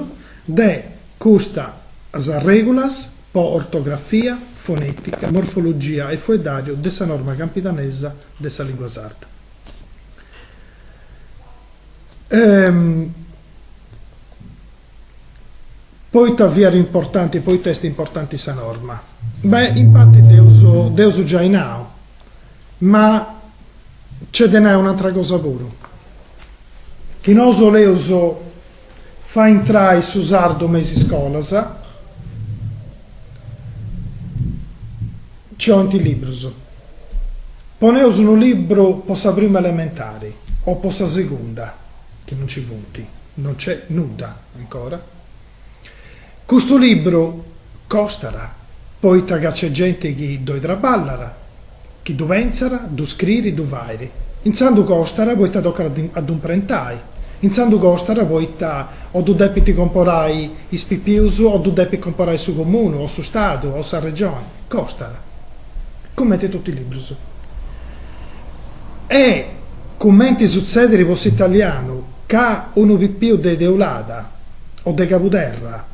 de custas arrègulas po ortografia, fonètica, morfologia e fueddàriu de sa norma campidanesa de sa lìngua sarda. Poita fiat importanti, poita est importanti sa norma? Beh, in parti dd'eus dd'eus giai nau, ma nc'est de nai un'atra cosa puru, chi nosu 'oleus fai intrai su sardu me is iscolas, nci 'olint librus. Poneus unu libru po sa prima elementari o po sa segunda, chi non nci funt, non nc'est nudda ancora. Custu libru costat, poita ca nc'est genti chi ddoi traballat, chi ddu pentzat, ddu scriit, ddu fait. Intzandu costat poita tocat a ddu imprentai, intzandu costat poita o ddu depint comporai is pipius o ddu depit comporai su comunu o su stadu o sa regioni, costat, cumenti totu is librus. E cumenti sutzedit po s'italianu ca unu pipiu de Teulada o de Cabuderra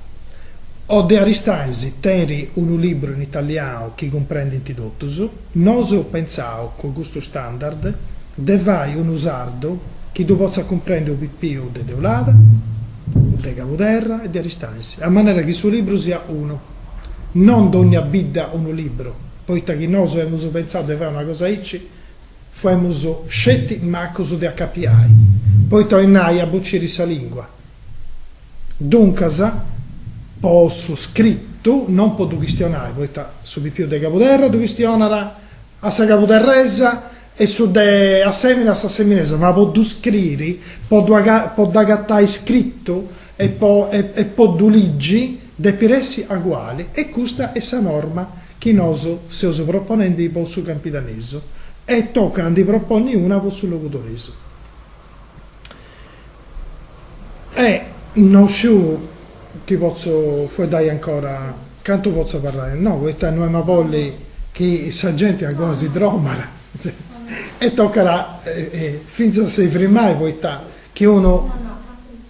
o de Aristanis tenit unu libru in italianu chi cumprendint totus, nosu eus pentzau, cun custu standard, de fai unu sardu chi ddu potzat cumprendi unu pipiu de Teulada, de Cabuderra e de Aristanis, a manera chi su libru siat unu, non dònnia bidda unu libru, poita chi nosu emus pentzau de fai una cosa aici, fuemus sceti macus de acapiai, poita 'olit nai a bociri sa lingua. Duncas, po su scritu, non po ddu chistionai, poita su pipiu de Cabuderra ddu chistionat a sa cabuderresa e su de Assemini a s'asseminesa, ma po ddu scriri, po ddu po dd'agatai scritu e po e po ddu ligi depit essi aguali e custa est sa norma chi nosu seus proponendi po su campidanesu e tocat a ndi proponni una po su logudoresu. E no sciu chi potzu fueddai ancora, cantu potzu abarrai, no, poita no emu a bolli chi sa genti agoa si dromat e tocat fintzas a si frimai poita chi unu,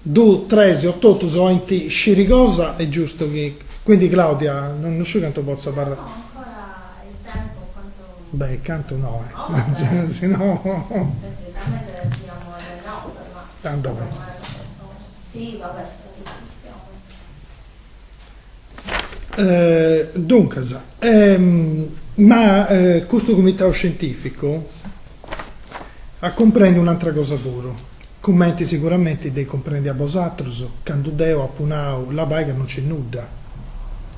dus, tres o totus 'olint sciri cosa est giustu chi, quindi Claudia no sciu cantu potzu abarrai. Beh, cantu no, eh. Si no. Tando bene. Duncas, ma custu cumitau scientificu. A cumprendi un'atra cosa puru, cumenti siguramenti dd'eis cumprèndiu bosatrus, candu deu apu nau labai ca non nc'est nudda,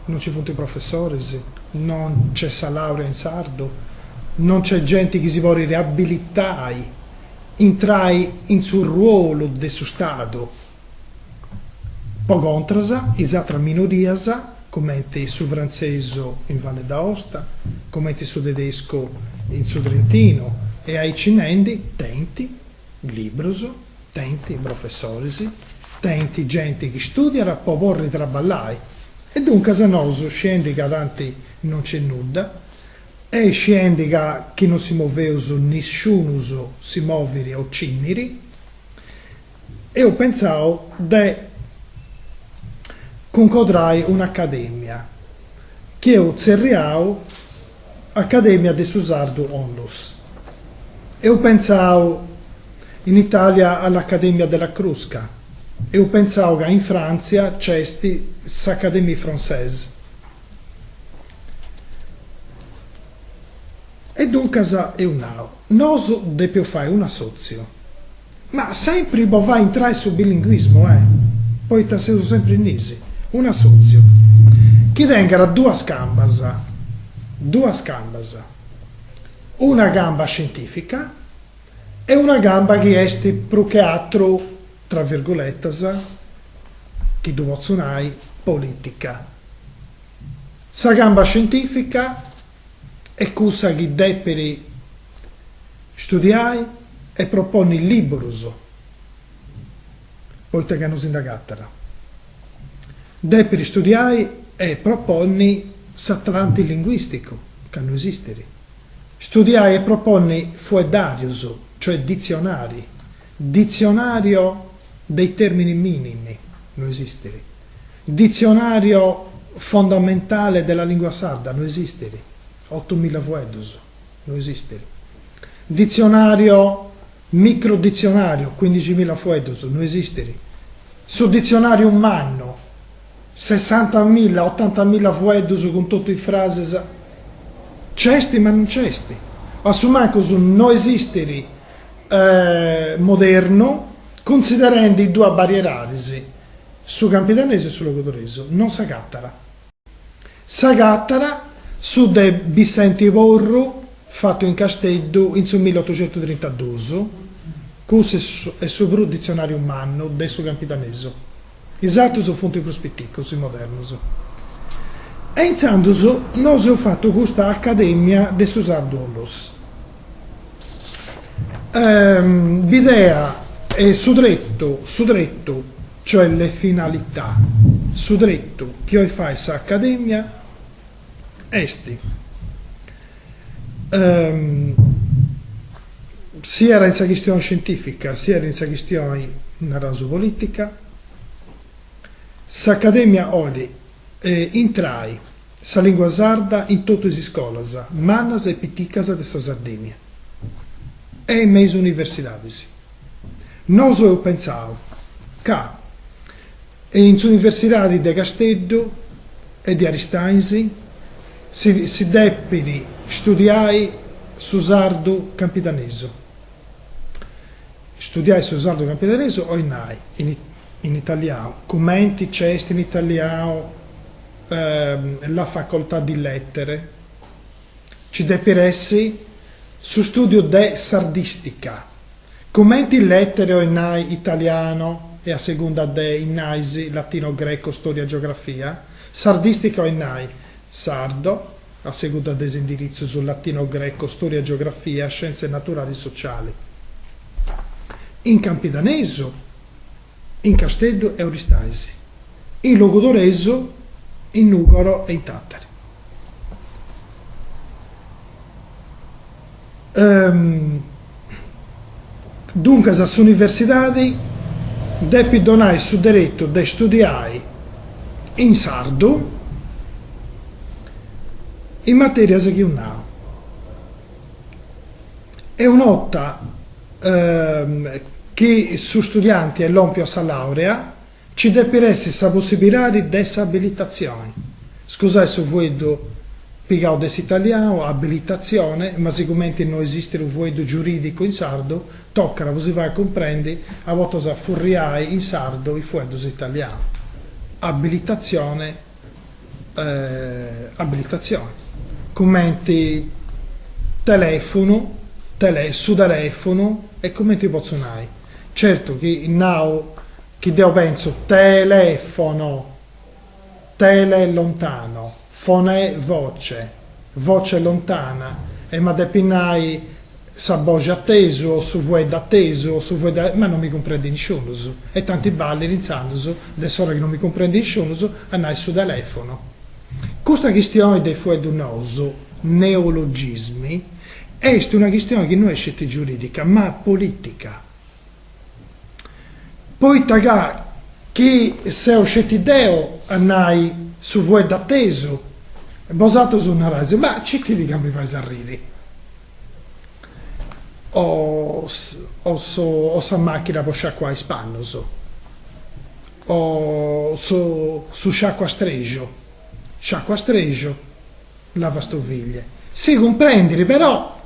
non nci funt professoris, non nc'est sa laurea in sardu, non nc'est genti chi si podit abilitai, intrai in su ruolu de su Stadu. Po contras, is atras minorias, cumenti su frantzesu in Valle d'Aosta, cumenti su tedescu in su Trentinu e aici nendi, tenint librus, tenint professoris, tenint genti chi studiat po porri traballai. E duncas nosu, sciendi ca tanti non nc'est nudda, e sciendi ca chi non si moveus nisciunus si moviri o cinniri, Eus pentzau de cuncodrai un'acadèmia, chi eus tzerriau Acadèmia de su Sardu Onlus. Eus pentzau in Itàlia a l'Accademia della Crusca, eus pentzau ca in Fràntzia nc'est s'Académie Française. E duncas eus nau, nosu depeus fai un'assòtziu. Ma sempri po fai intrai su bilinguismu, eh! Poita seus sempri innisi. Un'assòtziu chi tengat duas cambas, duas cambas, una camba scientìfica e una camba chi est prus che atru, tra virguletas, chi ddu potzu nai, polìtica. Sa camba scientìfica est cussa chi depit studiai e proponni lìburus, poita ca no si nd'agatat. Depit studiai e proponni s'atlanti linguìsticu, ca no esistit. Studiai e proponni fueddàrius, cioè ditzionari, dizionario dei termini minimi, no esistit. Dizionario fondamentale della lingua sarda, no esistit. Otomilla fueddus, no esistit. Dizionario, microdizionario, cuindiximilla fueddus, no esistit. Su dizionariu mannu, sessantamilla, otantamilla fueddus cun totu is frases, nc'est ma non nc'est. O a su mancus no esistit modernu, cunsiderendi is duas bariedadis, su campidanesu e su logudoresu, non s'agatat. S'agatat su de Bissenti Porru fatu in Casteddu in su milliotoxentutrintadus, cussu est su prus ditzionàriu mannu de su campidanesu, is atrus funt prus piticus, is modernus. E intzandus nosu eus fatu custa Acadèmia de su Sardu Onlus. Bidea e su tretu, su tretu, cioè le finalità, su tretu chi 'olit fai s'Acadèmia est siat in sa chistioni scientìfica siat in sa chistioni, naraus, polìtica, s'Acadèmia 'olit intrai sa lìngua sarda in totu is iscolas, mannas e piticas de sa Sardìnnia e me is universidadis. Nosu eus pentzau ca in s'Universidadi de Casteddu e de Aristanis si si depit studiai su sardu campidanesu. Studiai su sardu campidanesu 'olit nai in italianu, cumenti nc'est in italianu la facoltà di lettere, nci depit essi su studiu de sardistica, cumenti lettere 'olit nai italiano e a segunda de is nais latino greco storia geografia, sardistica 'olit nai sardo, a segunda de is indiritzus latino greco storia geografia scienze naturali sociali. In campidanesu, in Casteddu e Aristanis, in logudoresu, in Nùgoro e in Tàtari. Duncas s'universidadi depit donai su deretu de studiai in sardu is materias chi eus nau. E una 'orta chi su studianti est lòmpiu a sa laurea, nci depit essi sa possibilidadi de s'abilitatzioni, scusai su fueddu. Pigau de s'italianu, abilitatzione, ma sigumenti no esistit unu fueddu giuridicu in sardu, tocat po si fai cumprendi a bortas a furriai in sardu is fueddus italianu. Abilitatzione, abilitatzione. Cumenti telefunu, tele, su telefunu, e cumenti potzu nai. Certu chi nau, chi deu pentzu telefono Tele lontano, fonè voce, voce lontana, e m'at depi nai sa boxi atesu o su fueddu atesu o su fueddu, ma non mi cumprendit nisciunus, e tanti ballit intzandus de s'ora chi non mi cumprendit nisciunus a nai su telefono. Custa chistioni de is fueddus nous, neologismi, est una chistioni chi no est sceti giuridica ma politica. Poita ca chi seu sceti deu a nai su fueddu atesu, bosatrus narais, ma citidi ca mi fais arriri. O o sa machina po sciacuai is pannus, o su su sciacuastrexu, sciacuastrexu, lavastoviglie. Si cumprendit però,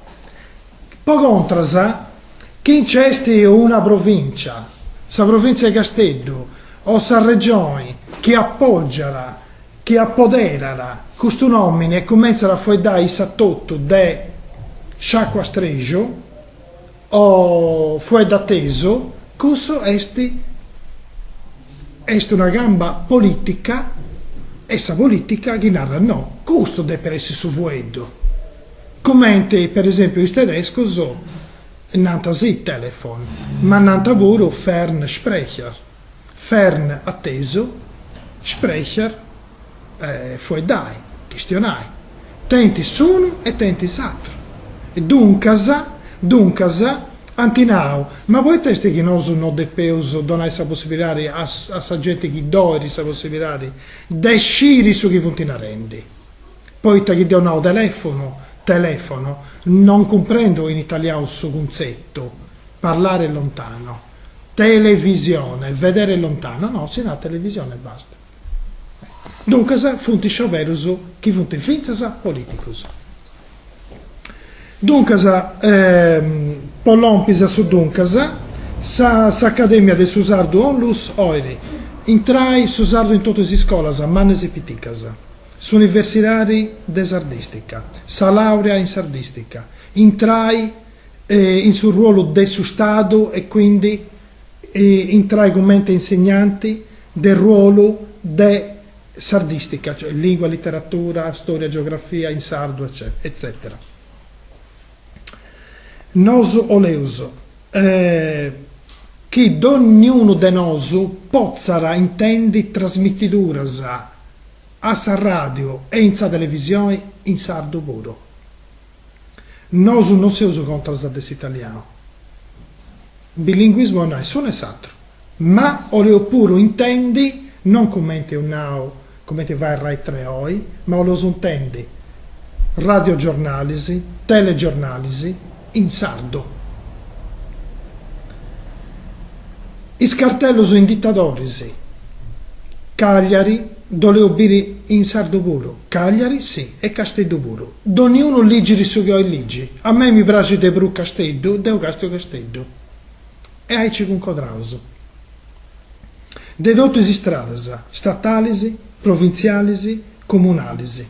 po contras, chi nc'est una provìncia, sa provìntzia 'e Casteddu o sa Regioni chi apògiat, chi apoderat custu nòmini e cumentzat a fueddai issa totu de sciacuastrexu o fueddu atesu, cussu est est una gamba politica e sa politica chi narat no, custu depet essi su fueddu. Cumenti per esempiu is tedescus nant sì Telefon, ma nant puru Fernsprecher, fern atesu, sprecher fueddai, chistionai. Tenint s'unu e tenint s'atru. Duncas, duncas, ant nau, ma poita est chi nosu no depeus donai sa possibilidadi a a sa genti chi ddoi sa possibilidadi de sciri su chi funt narendi? Poita chi deu nau telefonu, telefono, non cumprendu in italianu su cuntzetu, parlare lontano, televisione, vedere lontano, no, si narat televisione e basta. Duncas funt scioberus chi funt fintzas politicus. Duncas, po lompi a su duncas, sa s'Academia de su Sardu Onlus olit intrai su sardu in totu is iscolas, mannas e piticas, s'Universidadi de Sardistica, sa laurea in Sardistica, intrai in su ruolu de su Stadu e quindi intrai cumenti insegnanti de ruolu de sardistica, cioè lingua, literatura, storia, geografia in sardu eccetera. Nosu 'oleus chi donniunu de nosu potzat intendi trasmitiduras a sa ràdiu e in sa televisioni in sardu puru. Nosu non seus contras de s'italianu. Bilinguismu 'olit nai s'unu e s'atru. Ma 'oleus puru intendi, non cumenti eus nau, cumenti fait Rai Tre oi, ma 'oleus intendi radiogiornalis, telegiornalis in sardu. Is cartellus inditadoris, Cagliari dd'oleus biri in sardu puru, Cagliari si, e Casteddu puru. Donniunu ligit su chi 'olit ligi, a mei mi praxit de prus Casteddu, deu castiu Casteddu. E aici cuncodraus. De totu is istradas, statalis, provintzialis, comunalis.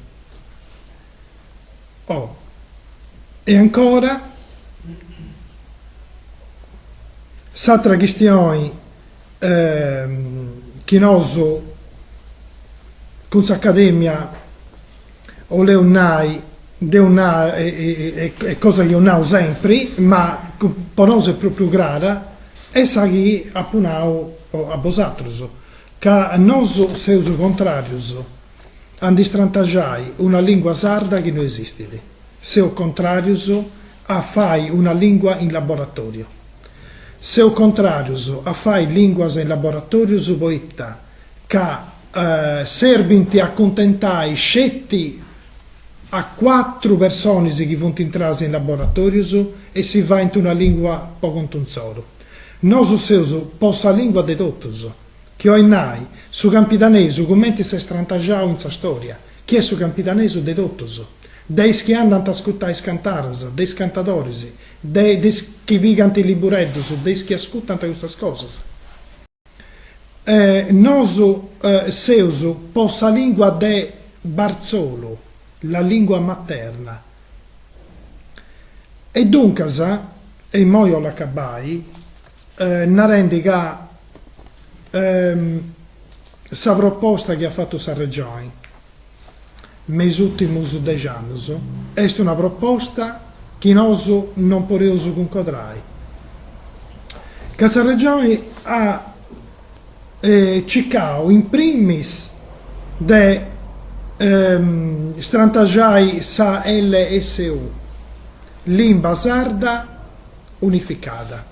Oh. E ancora, s'atra chistioni chi nosu cun s'Academia 'oleus nai, deu nau, e cosa chi eus nau sempri, ma po nosu est propriu crara, est sa chi apu nau a bosatrus, ca nosu seus contrarius a ndi strantaxai una lingua sarda chi no esistit. Seus contrarius a fai una lingua in laboratoriu. Seus contrarius a fai linguas in laboratorius poita ca serbint a cuntentai sceti a cuatru personis chi funt intradas in laboratorius e si faint una lingua po contu insoru. Nosu seus po sa lingua de totus, chi 'olit nai su campidanesu cumenti s'est strantaxau in sa storia, chi est su campidanesu de totus. De is chi andant a ascurtai is cantaras, de is cantadoris, de is chi pigant is libureddus, de is chi ascurtant custas cosas. Nosu seus po sa lingua de bartzolu, la lingua materna. E duncas, e immoi 'ollu acabai, narendi ca sa proposta chi at fatu sa Regioni me is ùrtimus dexi annus est una proposta chi nosu non podeus cuncodrai, ca sa Regioni at circau in primis de strantaxai sa LSU, Limba Sarda Unificada,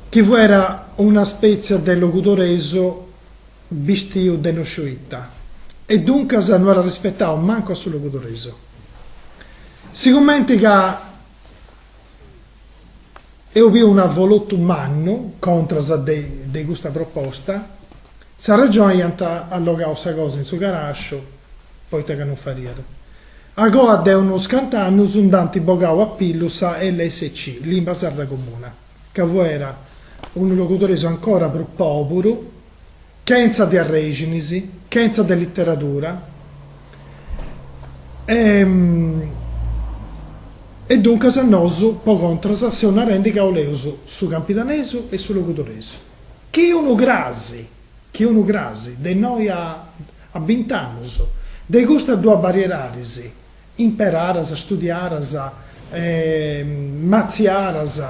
chi fuera una spètzia de logudoresu bistiu de no sciu ita, e duncas no at rispetau mancu a su logudoresu. Sigumenti ca eus biu un'avolotu mannu contras de custa proposta, sa Regioni iant allogau sa cosa in su caràsciu poita ca non fadiat. Agoa de unus cant'annus nd'ant bogau a pillu sa lsc, Limba Sarda Comuna, ca fuera unu logudoresu ancora prus pòburu, chentza de arrèxinis, chentza de literadura e e duncas nosu po contras seus narendi ca 'oleus su campidanesu e su logudoresu. Chi unu crasi, chi unu crasi de innoi a a bint'annus, de custas duas bariedadis imperadas, studiadas, matziadas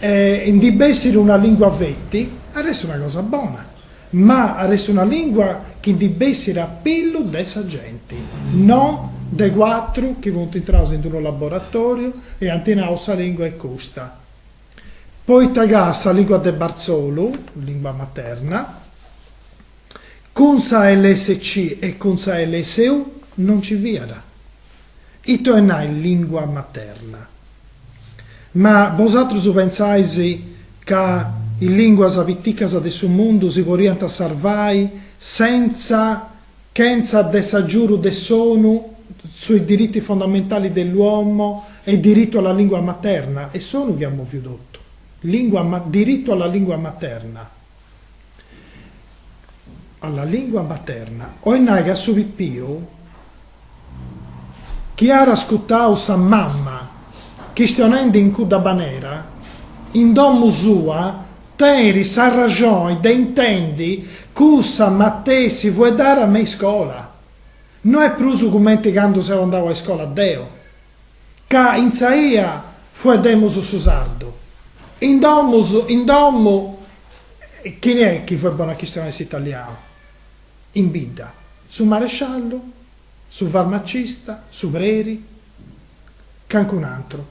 e ndi bessit una lingua feti, at essi una cosa bona, ma at essi una lingua chi ndi bessit a pillu de sa genti, non de cuatru chi funt intraus in unu laboratoriu e ant nau sa lingua est custa. Poita ca sa lingua de bartzolu, lingua materna, Cun sa lsc e cun sa lsu non nci fiat. Ita 'olit nai lingua materna? Ma bosatrus pentzais ca is linguas piticas de su mundu si podiant sarvai sentza chentza de s'agiudu de s'ONU sui diritti fondamentali dell'uomo e diritto alla lingua materna? Est s'ONU chi at moviu totu. Lingua diritto alla lingua materna. Alla lingua materna. 'Olit nai ca su pipiu chi at ascurtau sa mamma chistionendi in cudda manera, in domu sua tenit s'arraxoni de intendi cussa matessi fueddada me iscola. No est prus cumenti candu seu andau a iscola deu. Ca in sa 'ia fueddemus su sardu. In domus, in domu, chini est chi fuet bonu a chistionai s'italianu? In bidda, su maresciallu, su farmacista, su preri, cancun'antru.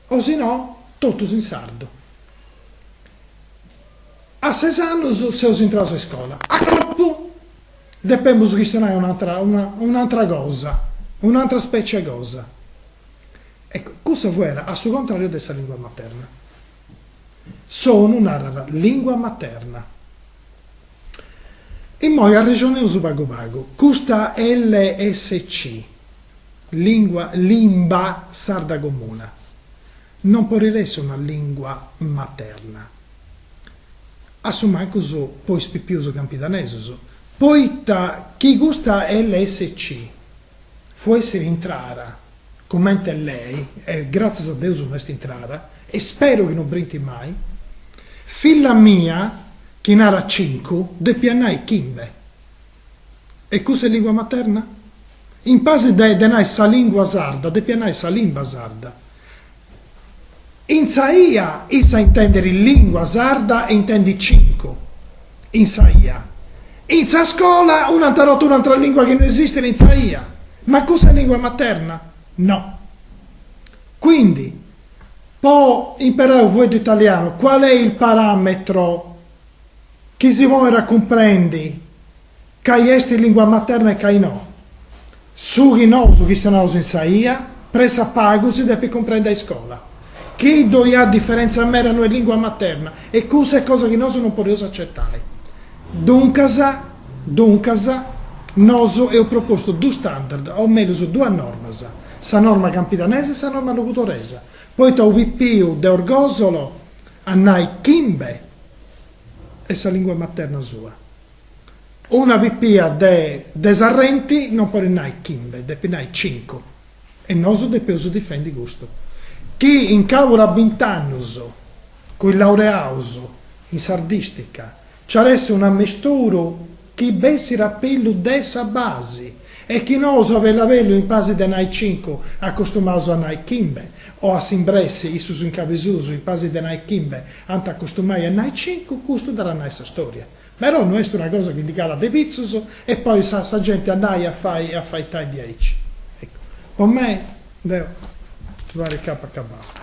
O si no, totus in sardu. A ses annus seus intraus a iscola. A cropu depemus chistionai un'atra un'atra cosa, un'atra specie 'e cosa. Ecco, cussa fuera a su contrariu de sa lingua materna. S'ONU narat lingua materna. Immoi arrexoneus pagu pagu. Custa lsc, lingua limba sarda comuna, non podit essi una lingua materna. A su mancus po is pipius campidanesus, poita chi custa lsc fuessit intrada cumenti lei, e gràtzias a Deus no est intrada, e speru chi no brintit mai, filla mia chi narat cincu depiat nai chimbe. E cussa est lingua materna? In pasi de de nai sa lingua sarda depiat nai sa limba sarda. In sa 'ia issa intendit lingua sarda e intendit cincu. In sa 'ia. In sa scola un'antra 'orta un'antra lingua chi no esistit in sa 'ia. Ma cussa est lingua materna? No. Quindi, po imperai u' fueddu italianu, qual è il parametro chi si ponit a cumprendi cai est lingua materna e cai no? Su chi nosu chistionaus in sa 'ia, press'a pagu si depit cumprendi a iscola. Chi ddoi at diferentza meda no est lingua materna e cussa est cosa chi nosu non podeus acetai. Duncas, duncas, Nosu eus propostu duus standard, o mellus duas normas, sa norma campidanesa e sa norma logudoresa, poita unu pipiu de Orgosolo a nai chimbe est sa lingua materna sua. Una pipia de de Serrenti non podit nai chimbe, depit nai cincu. E nosu depeus difendi custu. Chi in cabura bint'annus, cun is laureaus in sardistica, nci at essi un'amesturu chi bessit a pillu de sa basi e chi nosu a bellu a bellu in pasi de nai cincu acostumaus a nai chimbe o a s'imbressi issus in cabesusu in pasi de nai chimbe ant acostumai a nai cincu, custu dd'at a nai sa storia. Però no est una cosa chi ndi calat de pitzus e poi sa sa genti a nai a fai a faitai diaici. Eccu. Po mei, deu mi parit chi apu acabau.